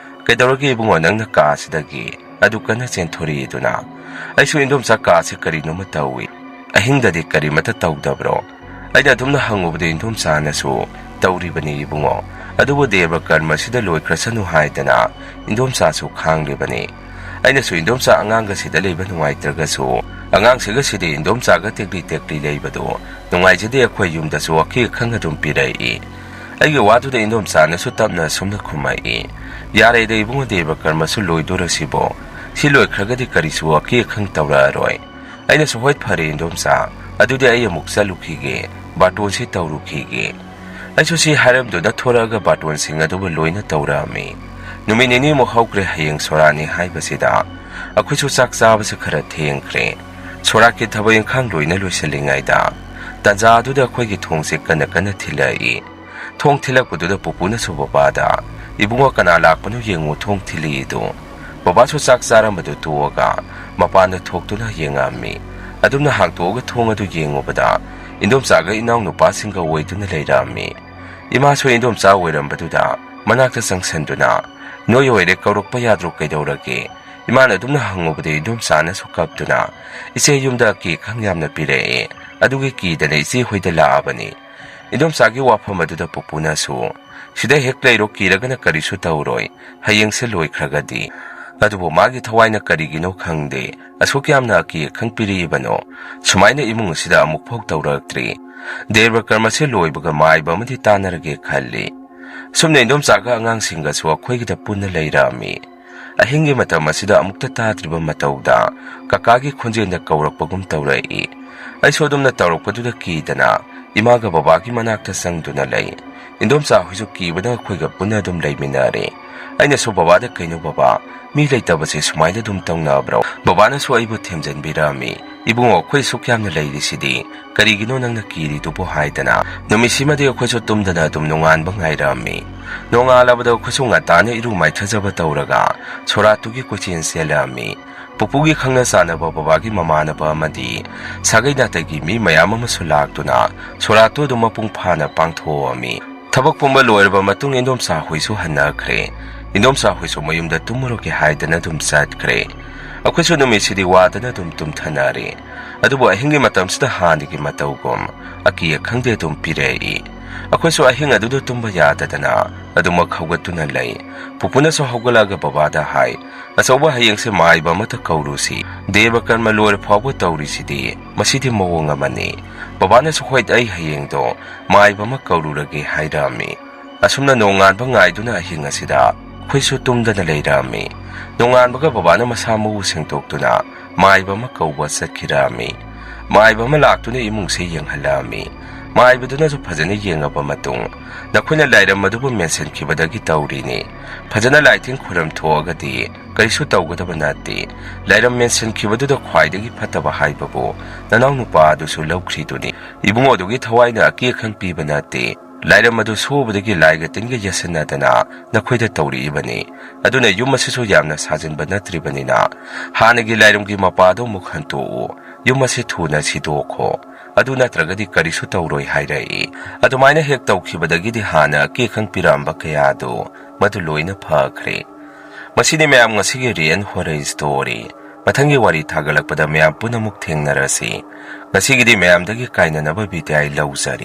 "ꯀꯩꯗꯧꯔꯒꯦ ꯏꯕꯨꯡꯉꯣ, ꯅꯪꯅ ꯀꯥꯁꯤꯗꯒꯤ ꯑꯗꯨꯛ ꯀꯟꯅ ꯆꯦꯟꯊꯣꯔꯛꯏꯗꯨꯅ?" ꯑꯩꯁꯨ ꯏꯟꯗꯣꯝꯆꯥ ꯀꯥꯁꯦ ꯀꯔꯤꯅꯣꯃ ꯇꯧꯏ꯫ "ꯑꯍꯤꯡꯗꯗꯤ ꯀꯔꯤꯃꯠꯇ ꯇꯧꯗꯕ꯭ꯔꯣ?" ꯑꯩꯅ ꯑꯗꯨꯝꯅ ꯍꯪꯉꯨꯕꯗ ꯏꯟꯗꯣꯝꯆꯥꯅꯁꯨ, "ꯇꯧꯔꯤꯕꯅꯤ ꯏꯕꯨꯡꯉꯣ, ꯑꯗꯨꯕꯨ ꯗꯦꯕ ꯀꯔꯃꯁꯤꯗ ꯂꯣꯏꯈ꯭ꯔꯁꯅꯨ" ꯍꯥꯏꯗꯅ ꯏꯟꯗꯣꯝꯆꯥꯁꯨ ꯈꯥꯡꯂꯤꯕꯅꯤ꯫ ꯑꯩꯅꯁꯨ ꯏꯟꯗꯣꯝꯆꯥ ꯑꯉꯥꯡꯒꯁꯤꯗ ꯂꯩꯕ ꯅꯨꯡꯉꯥꯏꯇ꯭ꯔꯒꯁꯨ, ꯑꯉꯥꯡꯁꯤꯒꯁꯤꯗꯤ ꯏꯟꯗꯣꯝꯆꯥꯒ ꯇꯦꯛꯂꯤ ꯇꯦꯛꯂꯤ ꯂꯩꯕꯗꯨ ꯅꯨꯡꯉꯥꯏꯖꯗꯦ, ꯑꯩꯈꯣꯏ ꯌꯨꯝꯗꯁꯨ ꯑꯀꯤ ꯑꯈꯪ ꯑꯗꯨꯝ ꯄꯤꯔꯛꯏ꯫ ꯑꯩꯒꯤ ꯋꯥꯗꯨꯗ ꯏꯟꯗꯣꯝꯆꯥꯅꯁꯨ ꯇꯞꯅ ꯑꯁꯨꯝꯅ ꯈꯨꯝꯃꯛꯏ, "ꯌꯥꯔꯦꯗ ꯏꯕꯨꯡꯉꯣ, ꯗꯦꯕ ꯀꯔꯃꯁꯨ ꯂꯣꯏꯗꯣꯔꯁꯤꯕꯣ? ꯁꯤ ꯂꯣꯏꯈ꯭ꯔꯒꯗꯤ ꯀꯔꯤꯁꯨ ꯑꯀꯤ ꯑꯈꯪ ꯇꯧꯔꯛꯑꯔꯣꯏ"꯫ ꯑꯩꯅꯁꯨ, "ꯍꯣꯏ, ꯐꯔꯦ ꯏꯟꯗꯣꯝꯆꯥ, ꯑꯗꯨꯗꯤ ꯑꯩ ꯑꯃꯨꯛ ꯆꯠꯂꯨꯈꯤꯒꯦ, ꯕꯥꯔꯇꯣꯟꯁꯤ ꯇꯧꯔꯨꯈꯤꯒꯦ"꯫ ꯑꯩꯁꯨ ꯁꯤ ꯍꯥꯏꯔꯝꯗꯨꯅ ꯊꯣꯔꯛꯑꯒ ꯕꯥꯔꯇꯣꯟꯁꯤꯡ ꯑꯗꯨꯕꯨ ꯂꯣꯏꯅ ꯇꯧꯔꯛꯑꯝꯃꯤ꯫ ꯅꯨꯃꯤꯠ ꯅꯤꯅꯤꯃꯨꯛ ꯍꯧꯈ꯭ꯔꯦ, ꯍꯌꯦꯡ ꯁꯣꯔꯥꯠꯅꯤ ꯍꯥꯏꯕꯁꯤꯗ ꯑꯩꯈꯣꯏꯁꯨ ꯆꯥꯛ ꯆꯥꯕꯁꯦ ꯈꯔ ꯊꯦꯡꯈ꯭ꯔꯦ꯫ ꯁꯣꯔꯥꯠꯀꯤ ꯊꯕꯛ ꯏꯪꯈꯥꯡ ꯂꯣꯏꯅ ꯂꯣꯏꯁꯤꯜꯂꯤꯉꯩꯗ ꯇꯥꯟꯖꯥꯗꯨꯗ ꯑꯩꯈꯣꯏꯒꯤ ꯊꯣꯡꯁꯦ ꯀꯟꯅ ꯀꯟꯅ ꯊꯤꯜꯂꯛꯏ꯫ ꯊꯣꯡ ꯊꯤꯜꯂꯛꯄꯗꯨꯗ ꯄꯨꯄꯨꯅꯁꯨ ꯕꯕꯥꯗ, "ꯏꯕꯨꯡꯉꯣ, ꯀꯅꯥ ꯂꯥꯛꯄꯅꯣ ꯌꯦꯡꯉꯨ ꯊꯣꯡ ꯊꯤꯜꯂꯛꯏꯗꯨ"꯫ ꯕꯕꯥꯁꯨ ꯆꯥꯛ ꯆꯥꯔꯝꯕꯗꯨ ꯇꯣꯛꯑꯒ ꯃꯄꯥꯟꯗ ꯊꯣꯛꯇꯨꯅ ꯌꯦꯡꯉꯛꯑꯝꯃꯤ꯫ ꯑꯗꯨꯝꯅ ꯍꯥꯡꯇꯣꯛꯑꯒ ꯊꯣꯡ ꯑꯗꯨ ꯌꯦꯡꯉꯨꯕꯗ ꯏꯟꯗꯣꯝꯆꯥꯒ ꯏꯅꯥꯎꯅꯨꯄꯥꯁꯤꯡꯒ ꯑꯣꯏꯗꯨꯅ ꯂꯩꯔꯛꯑꯝꯃꯤ꯫ ꯏꯃꯥꯁꯨ ꯏꯟꯗꯣꯝꯆꯥ ꯑꯣꯏꯔꯝꯕꯗꯨꯗ ꯃꯅꯥꯛꯇ ꯆꯪꯁꯟꯗꯨꯅ, "ꯅꯣꯏ ꯑꯣꯏꯔꯦ, ꯀꯧꯔꯛꯄ ꯌꯥꯗ꯭ꯔꯣ, ꯀꯩꯗꯧꯔꯒꯦ?" ꯏꯃꯥꯅ ꯑꯗꯨꯝꯅ ꯍꯪꯉꯨꯕꯗ ꯏꯟꯗꯣꯝꯆꯥꯅꯁꯨ ꯀꯞꯇꯨꯅ, "ꯏꯆꯦ ꯌꯨꯝꯗ ꯑꯀꯤ ꯑꯈꯪ ꯌꯥꯝꯅ ꯄꯤꯔꯛꯑꯦ, ꯑꯗꯨꯒꯤ ꯀꯤꯗꯅ ꯏꯆꯦ ꯍꯣꯏꯗ ꯂꯥꯛꯑꯕꯅꯤ"꯫ ꯏꯟꯗꯣꯝꯆꯥꯒꯤ ꯋꯥꯐꯝ ꯑꯗꯨꯗ ꯄꯨꯄꯨꯅꯁꯨ, "ꯁꯤꯗ ꯍꯦꯛ ꯂꯩꯔꯣ, ꯀꯤꯔꯒꯅ ꯀꯔꯤꯁꯨ ꯇꯧꯔꯣꯏ, ꯍꯌꯦꯡꯁꯦ ꯂꯣꯏꯈ꯭ꯔꯒꯗꯤ"꯫ ꯑꯗꯨꯕꯨ ꯃꯥꯒꯤ ꯊꯋꯥꯏꯅ ꯀꯔꯤꯒꯤꯅꯣ ꯈꯪꯗꯦ, ꯑꯁꯨꯛ ꯌꯥꯝꯅ ꯑꯀꯤ ꯑꯈꯪ ꯄꯤꯔꯛꯏꯕꯅꯣ? ꯁꯨꯃꯥꯏꯅ ꯏꯃꯨꯡ ꯑꯁꯤꯗ ꯑꯃꯨꯛ ꯐꯥꯎ ꯇꯧꯔꯛꯇ꯭ꯔꯤ꯫ ꯗꯦꯕ ꯀꯔꯃꯁꯦ ꯂꯣꯏꯕꯒ ꯃꯥꯏꯕ ꯑꯃꯗꯤ ꯇꯥꯟꯅꯔꯒꯦ ꯈꯜꯂꯤ꯫ ꯁꯨꯝꯅ ꯏꯟꯗꯣꯝꯆꯥꯒ ꯑꯉꯥꯡꯁꯤꯡꯒꯁꯨ ꯑꯩꯈꯣꯏꯒꯤꯗ ꯄꯨꯟꯅ ꯂꯩꯔꯛꯑꯝꯃꯤ꯫ ꯑꯍꯤꯡꯒꯤ ꯃꯇꯝ ꯑꯁꯤꯗ ꯑꯃꯨꯛꯇ ꯇꯥꯗ꯭ꯔꯤꯕ ꯃꯇꯧꯗ ꯀꯀꯥꯒꯤ ꯈꯣꯟꯖꯦꯜꯗ ꯀꯧꯔꯛꯄꯒꯨꯝ ꯇꯧꯔꯛꯏ꯫ ꯑꯩꯁꯨ ꯑꯗꯨꯝꯅ ꯇꯧꯔꯛꯄꯗꯨꯗ ꯀꯤꯗꯅ ꯏꯃꯥꯒ ꯕꯕꯥꯒꯤ ꯃꯅꯥꯛꯇ ꯆꯪꯗꯨꯅ ꯂꯩ꯫ ꯏꯟꯗꯣꯝꯆꯥ ꯍꯣꯏꯁꯨ ꯀꯤꯕꯅ ꯑꯩꯈꯣꯏꯒ ꯄꯨꯟꯅ ꯑꯗꯨꯝ ꯂꯩꯃꯤꯟꯅꯔꯦ꯫ ꯑꯩꯅꯁꯨ ꯕꯕꯥꯗ, "ꯀꯩꯅꯣ ꯕꯕꯥ, ꯃꯤ ꯂꯩꯇꯕꯁꯦ ꯁꯨꯃꯥꯏꯅ ꯑꯗꯨꯝ ꯇꯧꯅꯕ꯭ꯔꯣ?" ꯕꯕꯥꯅꯁꯨ ꯑꯩꯕꯨ ꯊꯦꯝꯖꯤꯟꯕꯤꯔꯝꯃꯤ꯫ "ꯏꯕꯨꯡꯉꯣ, ꯑꯩꯈꯣꯏ ꯑꯁꯨꯛ ꯌꯥꯝꯅ ꯂꯩꯔꯤꯁꯤꯗꯤ, ꯀꯔꯤꯒꯤꯅꯣ ꯅꯪꯅ ꯀꯤꯔꯤꯗꯨꯕꯨ?" ꯍꯥꯏꯗꯅ꯫ ꯅꯨꯃꯤꯠꯁꯤꯃꯗꯤ ꯑꯩꯈꯣꯏꯁꯨ ꯇꯨꯝꯗꯅ ꯑꯗꯨꯝ ꯅꯣꯡꯉꯥꯟꯕ ꯉꯥꯏꯔꯝꯃꯤ꯫ ꯅꯣꯡꯉꯥꯜꯂꯕꯗ ꯑꯩꯈꯣꯏꯁꯨ ꯉꯟꯇꯥꯅ ꯏꯔꯨ ꯃꯥꯏꯊꯖꯕ ꯇꯧꯔꯒ ꯁꯣꯔꯥꯠꯇꯨꯒꯤ ꯀꯣꯏꯆꯦꯟ ꯆꯦꯜꯂꯝꯃꯤ꯫ ꯄꯨꯄꯨꯒꯤ ꯈꯪꯅ ꯆꯥꯟꯅꯕ ꯕꯕꯥꯒꯤ ꯃꯃꯥꯟꯅꯕ ꯑꯃꯗꯤ ꯁꯥꯒꯩ ꯅꯥꯇꯩꯒꯤ ꯃꯤ ꯃꯌꯥꯝ ꯑꯃꯁꯨ ꯂꯥꯛꯇꯨꯅ ꯁꯣꯔꯥꯠꯇꯨ ꯑꯗꯨꯝ ꯃꯄꯨꯡ ꯐꯥꯅ ꯄꯥꯡꯊꯣꯛꯑꯝꯃꯤ꯫ ꯊꯕꯛ ꯄꯨꯝꯕ ꯂꯣꯏꯔꯕ ꯃꯇꯨꯡ ꯏꯟꯗꯣꯝꯆꯥ ꯍꯣꯏꯁꯨ ꯍꯟꯅꯈ꯭ꯔꯦ꯫ ꯏꯟꯗꯣꯝꯆꯥ ꯍꯣꯏꯁꯨ ꯃꯌꯨꯝꯗ ꯇꯨꯝꯃꯨꯔꯒꯦ ꯍꯥꯏꯗꯅ ꯑꯗꯨꯝ ꯆꯠꯈ꯭ꯔꯦ꯫ ꯑꯩꯈꯣꯏꯁꯨ ꯅꯨꯃꯤꯠꯁꯤꯗꯤ ꯋꯥꯗꯅ ꯑꯗꯨꯝ ꯇꯨꯝꯊꯅꯔꯦ꯫ ꯑꯗꯨꯕꯨ ꯑꯍꯤꯡꯒꯤ ꯃꯇꯝꯁꯤꯗ ꯍꯥꯟꯅꯒꯤ ꯃꯇꯧꯒꯨꯝ ꯑꯀꯤ ꯑꯈꯪꯗꯤ ꯑꯗꯨꯝ ꯄꯤꯔꯛꯏ꯫ ꯑꯩꯈꯣꯏꯁꯨ ꯑꯍꯤꯡ ꯑꯗꯨꯗ ꯇꯨꯝꯕ ꯌꯥꯗꯗꯅ ꯑꯗꯨꯃꯛ ꯍꯧꯒꯠꯇꯨꯅ ꯂꯩ꯫ ꯄꯨꯄꯨꯅꯁꯨ ꯍꯧꯒꯠꯂꯛꯑꯒ ꯕꯕꯥꯗ ꯍꯥꯏ, "ꯑꯆꯧꯕ, ꯍꯌꯦꯡꯁꯦ ꯃꯥꯏꯕ ꯑꯃꯠꯇ ꯀꯧꯔꯨꯁꯤ꯫ ꯗꯦꯕ ꯀꯔꯃ ꯂꯣꯏꯔ ꯐꯥꯎꯕ ꯇꯧꯔꯤꯁꯤꯗꯤ, ꯃꯁꯤꯗꯤ ꯃꯑꯣꯡ ꯑꯃꯅꯤ"꯫ ꯕꯕꯥꯅꯁꯨ, "ꯍꯣꯏ, ꯑꯩ ꯍꯌꯦꯡꯗꯣ ꯃꯥꯏꯕ ꯑꯃ ꯀꯧꯔꯨꯔꯒꯦ" ꯍꯥꯏꯔꯛꯑꯝꯃꯤ꯫ ꯑꯁꯨꯝꯅ ꯅꯣꯡꯉꯥꯟꯕ ꯉꯥꯏꯗꯨꯅ ꯑꯍꯤꯡ ꯑꯁꯤꯗ ꯑꯩꯈꯣꯏꯁꯨ ꯇꯨꯝꯗꯅ ꯂꯩꯔꯛꯑꯝꯃꯤ꯫ ꯅꯣꯡꯉꯥꯟꯕꯒ ꯕꯕꯥꯅ ꯃꯁꯥ ꯃꯎ ꯁꯦꯡꯗꯣꯛꯇꯨꯅ ꯃꯥꯏꯕ ꯑꯃ ꯀꯧꯕ ꯆꯠꯈꯤꯔꯛꯑꯝꯃꯤ꯫ ꯃꯥꯏꯕ ꯑꯃ ꯂꯥꯛꯇꯨꯅ ꯏꯃꯨꯡꯁꯦ ꯌꯦꯡꯍꯜꯂꯛꯑꯝꯃꯤ꯫ ꯃꯥꯏꯕꯗꯨꯅꯁꯨ ꯐꯖꯅ ꯌꯦꯡꯉꯕ ꯃꯇꯨꯡ, "ꯅꯈꯣꯏꯅ ꯂꯥꯏꯔꯝ ꯑꯗꯨꯕꯨ ꯃꯦꯟꯁꯤꯟꯈꯤꯕꯗꯒꯤ ꯇꯧꯔꯤꯅꯤ꯫ ꯐꯖꯅ ꯂꯥꯏ ꯇꯤꯟ ꯈꯨꯔꯝ ꯊꯣꯛꯑꯒꯗꯤ ꯀꯔꯤꯁꯨ ꯇꯧꯒꯗꯕ ꯅꯠꯇꯦ꯫ ꯂꯥꯏꯔꯝ ꯃꯦꯟꯁꯤꯟꯈꯤꯕꯗꯨꯗ ꯈ꯭ꯋꯥꯏꯗꯒꯤ ꯐꯠꯇꯕ ꯍꯥꯏꯕꯕꯨ ꯅꯅꯥꯎ ꯅꯨꯄꯥ ꯑꯗꯨꯁꯨ ꯂꯧꯈ꯭ꯔꯤꯗꯨꯅꯤ꯫ ꯏꯕꯨꯡꯉꯣꯗꯨꯒꯤ ꯊꯋꯥꯏꯅ ꯑꯀꯤ ꯑꯈꯪ ꯄꯤꯕ ꯅꯠꯇꯦ꯫ ꯂꯥꯏꯔꯝ ꯑꯗꯨ ꯁꯨꯕꯗꯒꯤ ꯂꯥꯏꯒ ꯇꯤꯟꯒ ꯌꯦꯠꯁꯤꯟꯅꯗꯅ ꯅꯈꯣꯏꯗ ꯇꯧꯔꯛꯏꯕꯅꯤ꯫ ꯑꯗꯨꯅ ꯌꯨꯝ ꯑꯁꯤꯁꯨ ꯌꯥꯝꯅ ꯁꯥꯖꯤꯟꯕ ꯅꯠꯇ꯭ꯔꯤꯕꯅꯤꯅ ꯍꯥꯟꯅꯒꯤ ꯂꯥꯏꯔꯝꯒꯤ ꯃꯄꯥꯗꯣ ꯑꯃꯨꯛ ꯍꯟꯇꯣꯛꯎ꯫ ꯌꯨꯝ ꯑꯁꯤ ꯊꯨꯅ ꯁꯤꯗꯣꯛꯈꯣ꯫ ꯑꯗꯨ ꯅꯠꯇ꯭ꯔꯒꯗꯤ ꯀꯔꯤꯁꯨ ꯇꯧꯔꯣꯏ" ꯍꯥꯏꯔꯛꯏ꯫ ꯑꯗꯨꯃꯥꯏꯅ ꯍꯦꯛ ꯇꯧꯈꯤꯕꯗꯒꯤꯗꯤ ꯍꯥꯟꯅ ꯑꯀꯤ ꯑꯈꯪ ꯄꯤꯔꯛꯑꯝꯕ ꯀꯌꯥꯗꯨ ꯃꯗꯨ ꯂꯣꯏꯅ ꯐꯈ꯭ꯔꯦ꯫ ꯃꯁꯤꯅꯤ ꯃꯌꯥꯝ ꯉꯁꯤꯒꯤ Real Horror Story꯫ ꯃꯊꯪꯒꯤ ꯋꯥꯔꯤ ꯊꯥꯒꯠꯂꯛꯄꯗ ꯃꯌꯥꯝ ꯄꯨꯟꯅ ꯑꯃꯨꯛ ꯊꯦꯡꯅꯔꯁꯤ꯫ ꯉꯁꯤꯒꯤꯗꯤ ꯃꯌꯥꯝꯗꯒꯤ ꯀꯥꯏꯅꯅꯕ ꯕꯤꯗꯥꯏ ꯂꯧꯖꯔꯤ꯫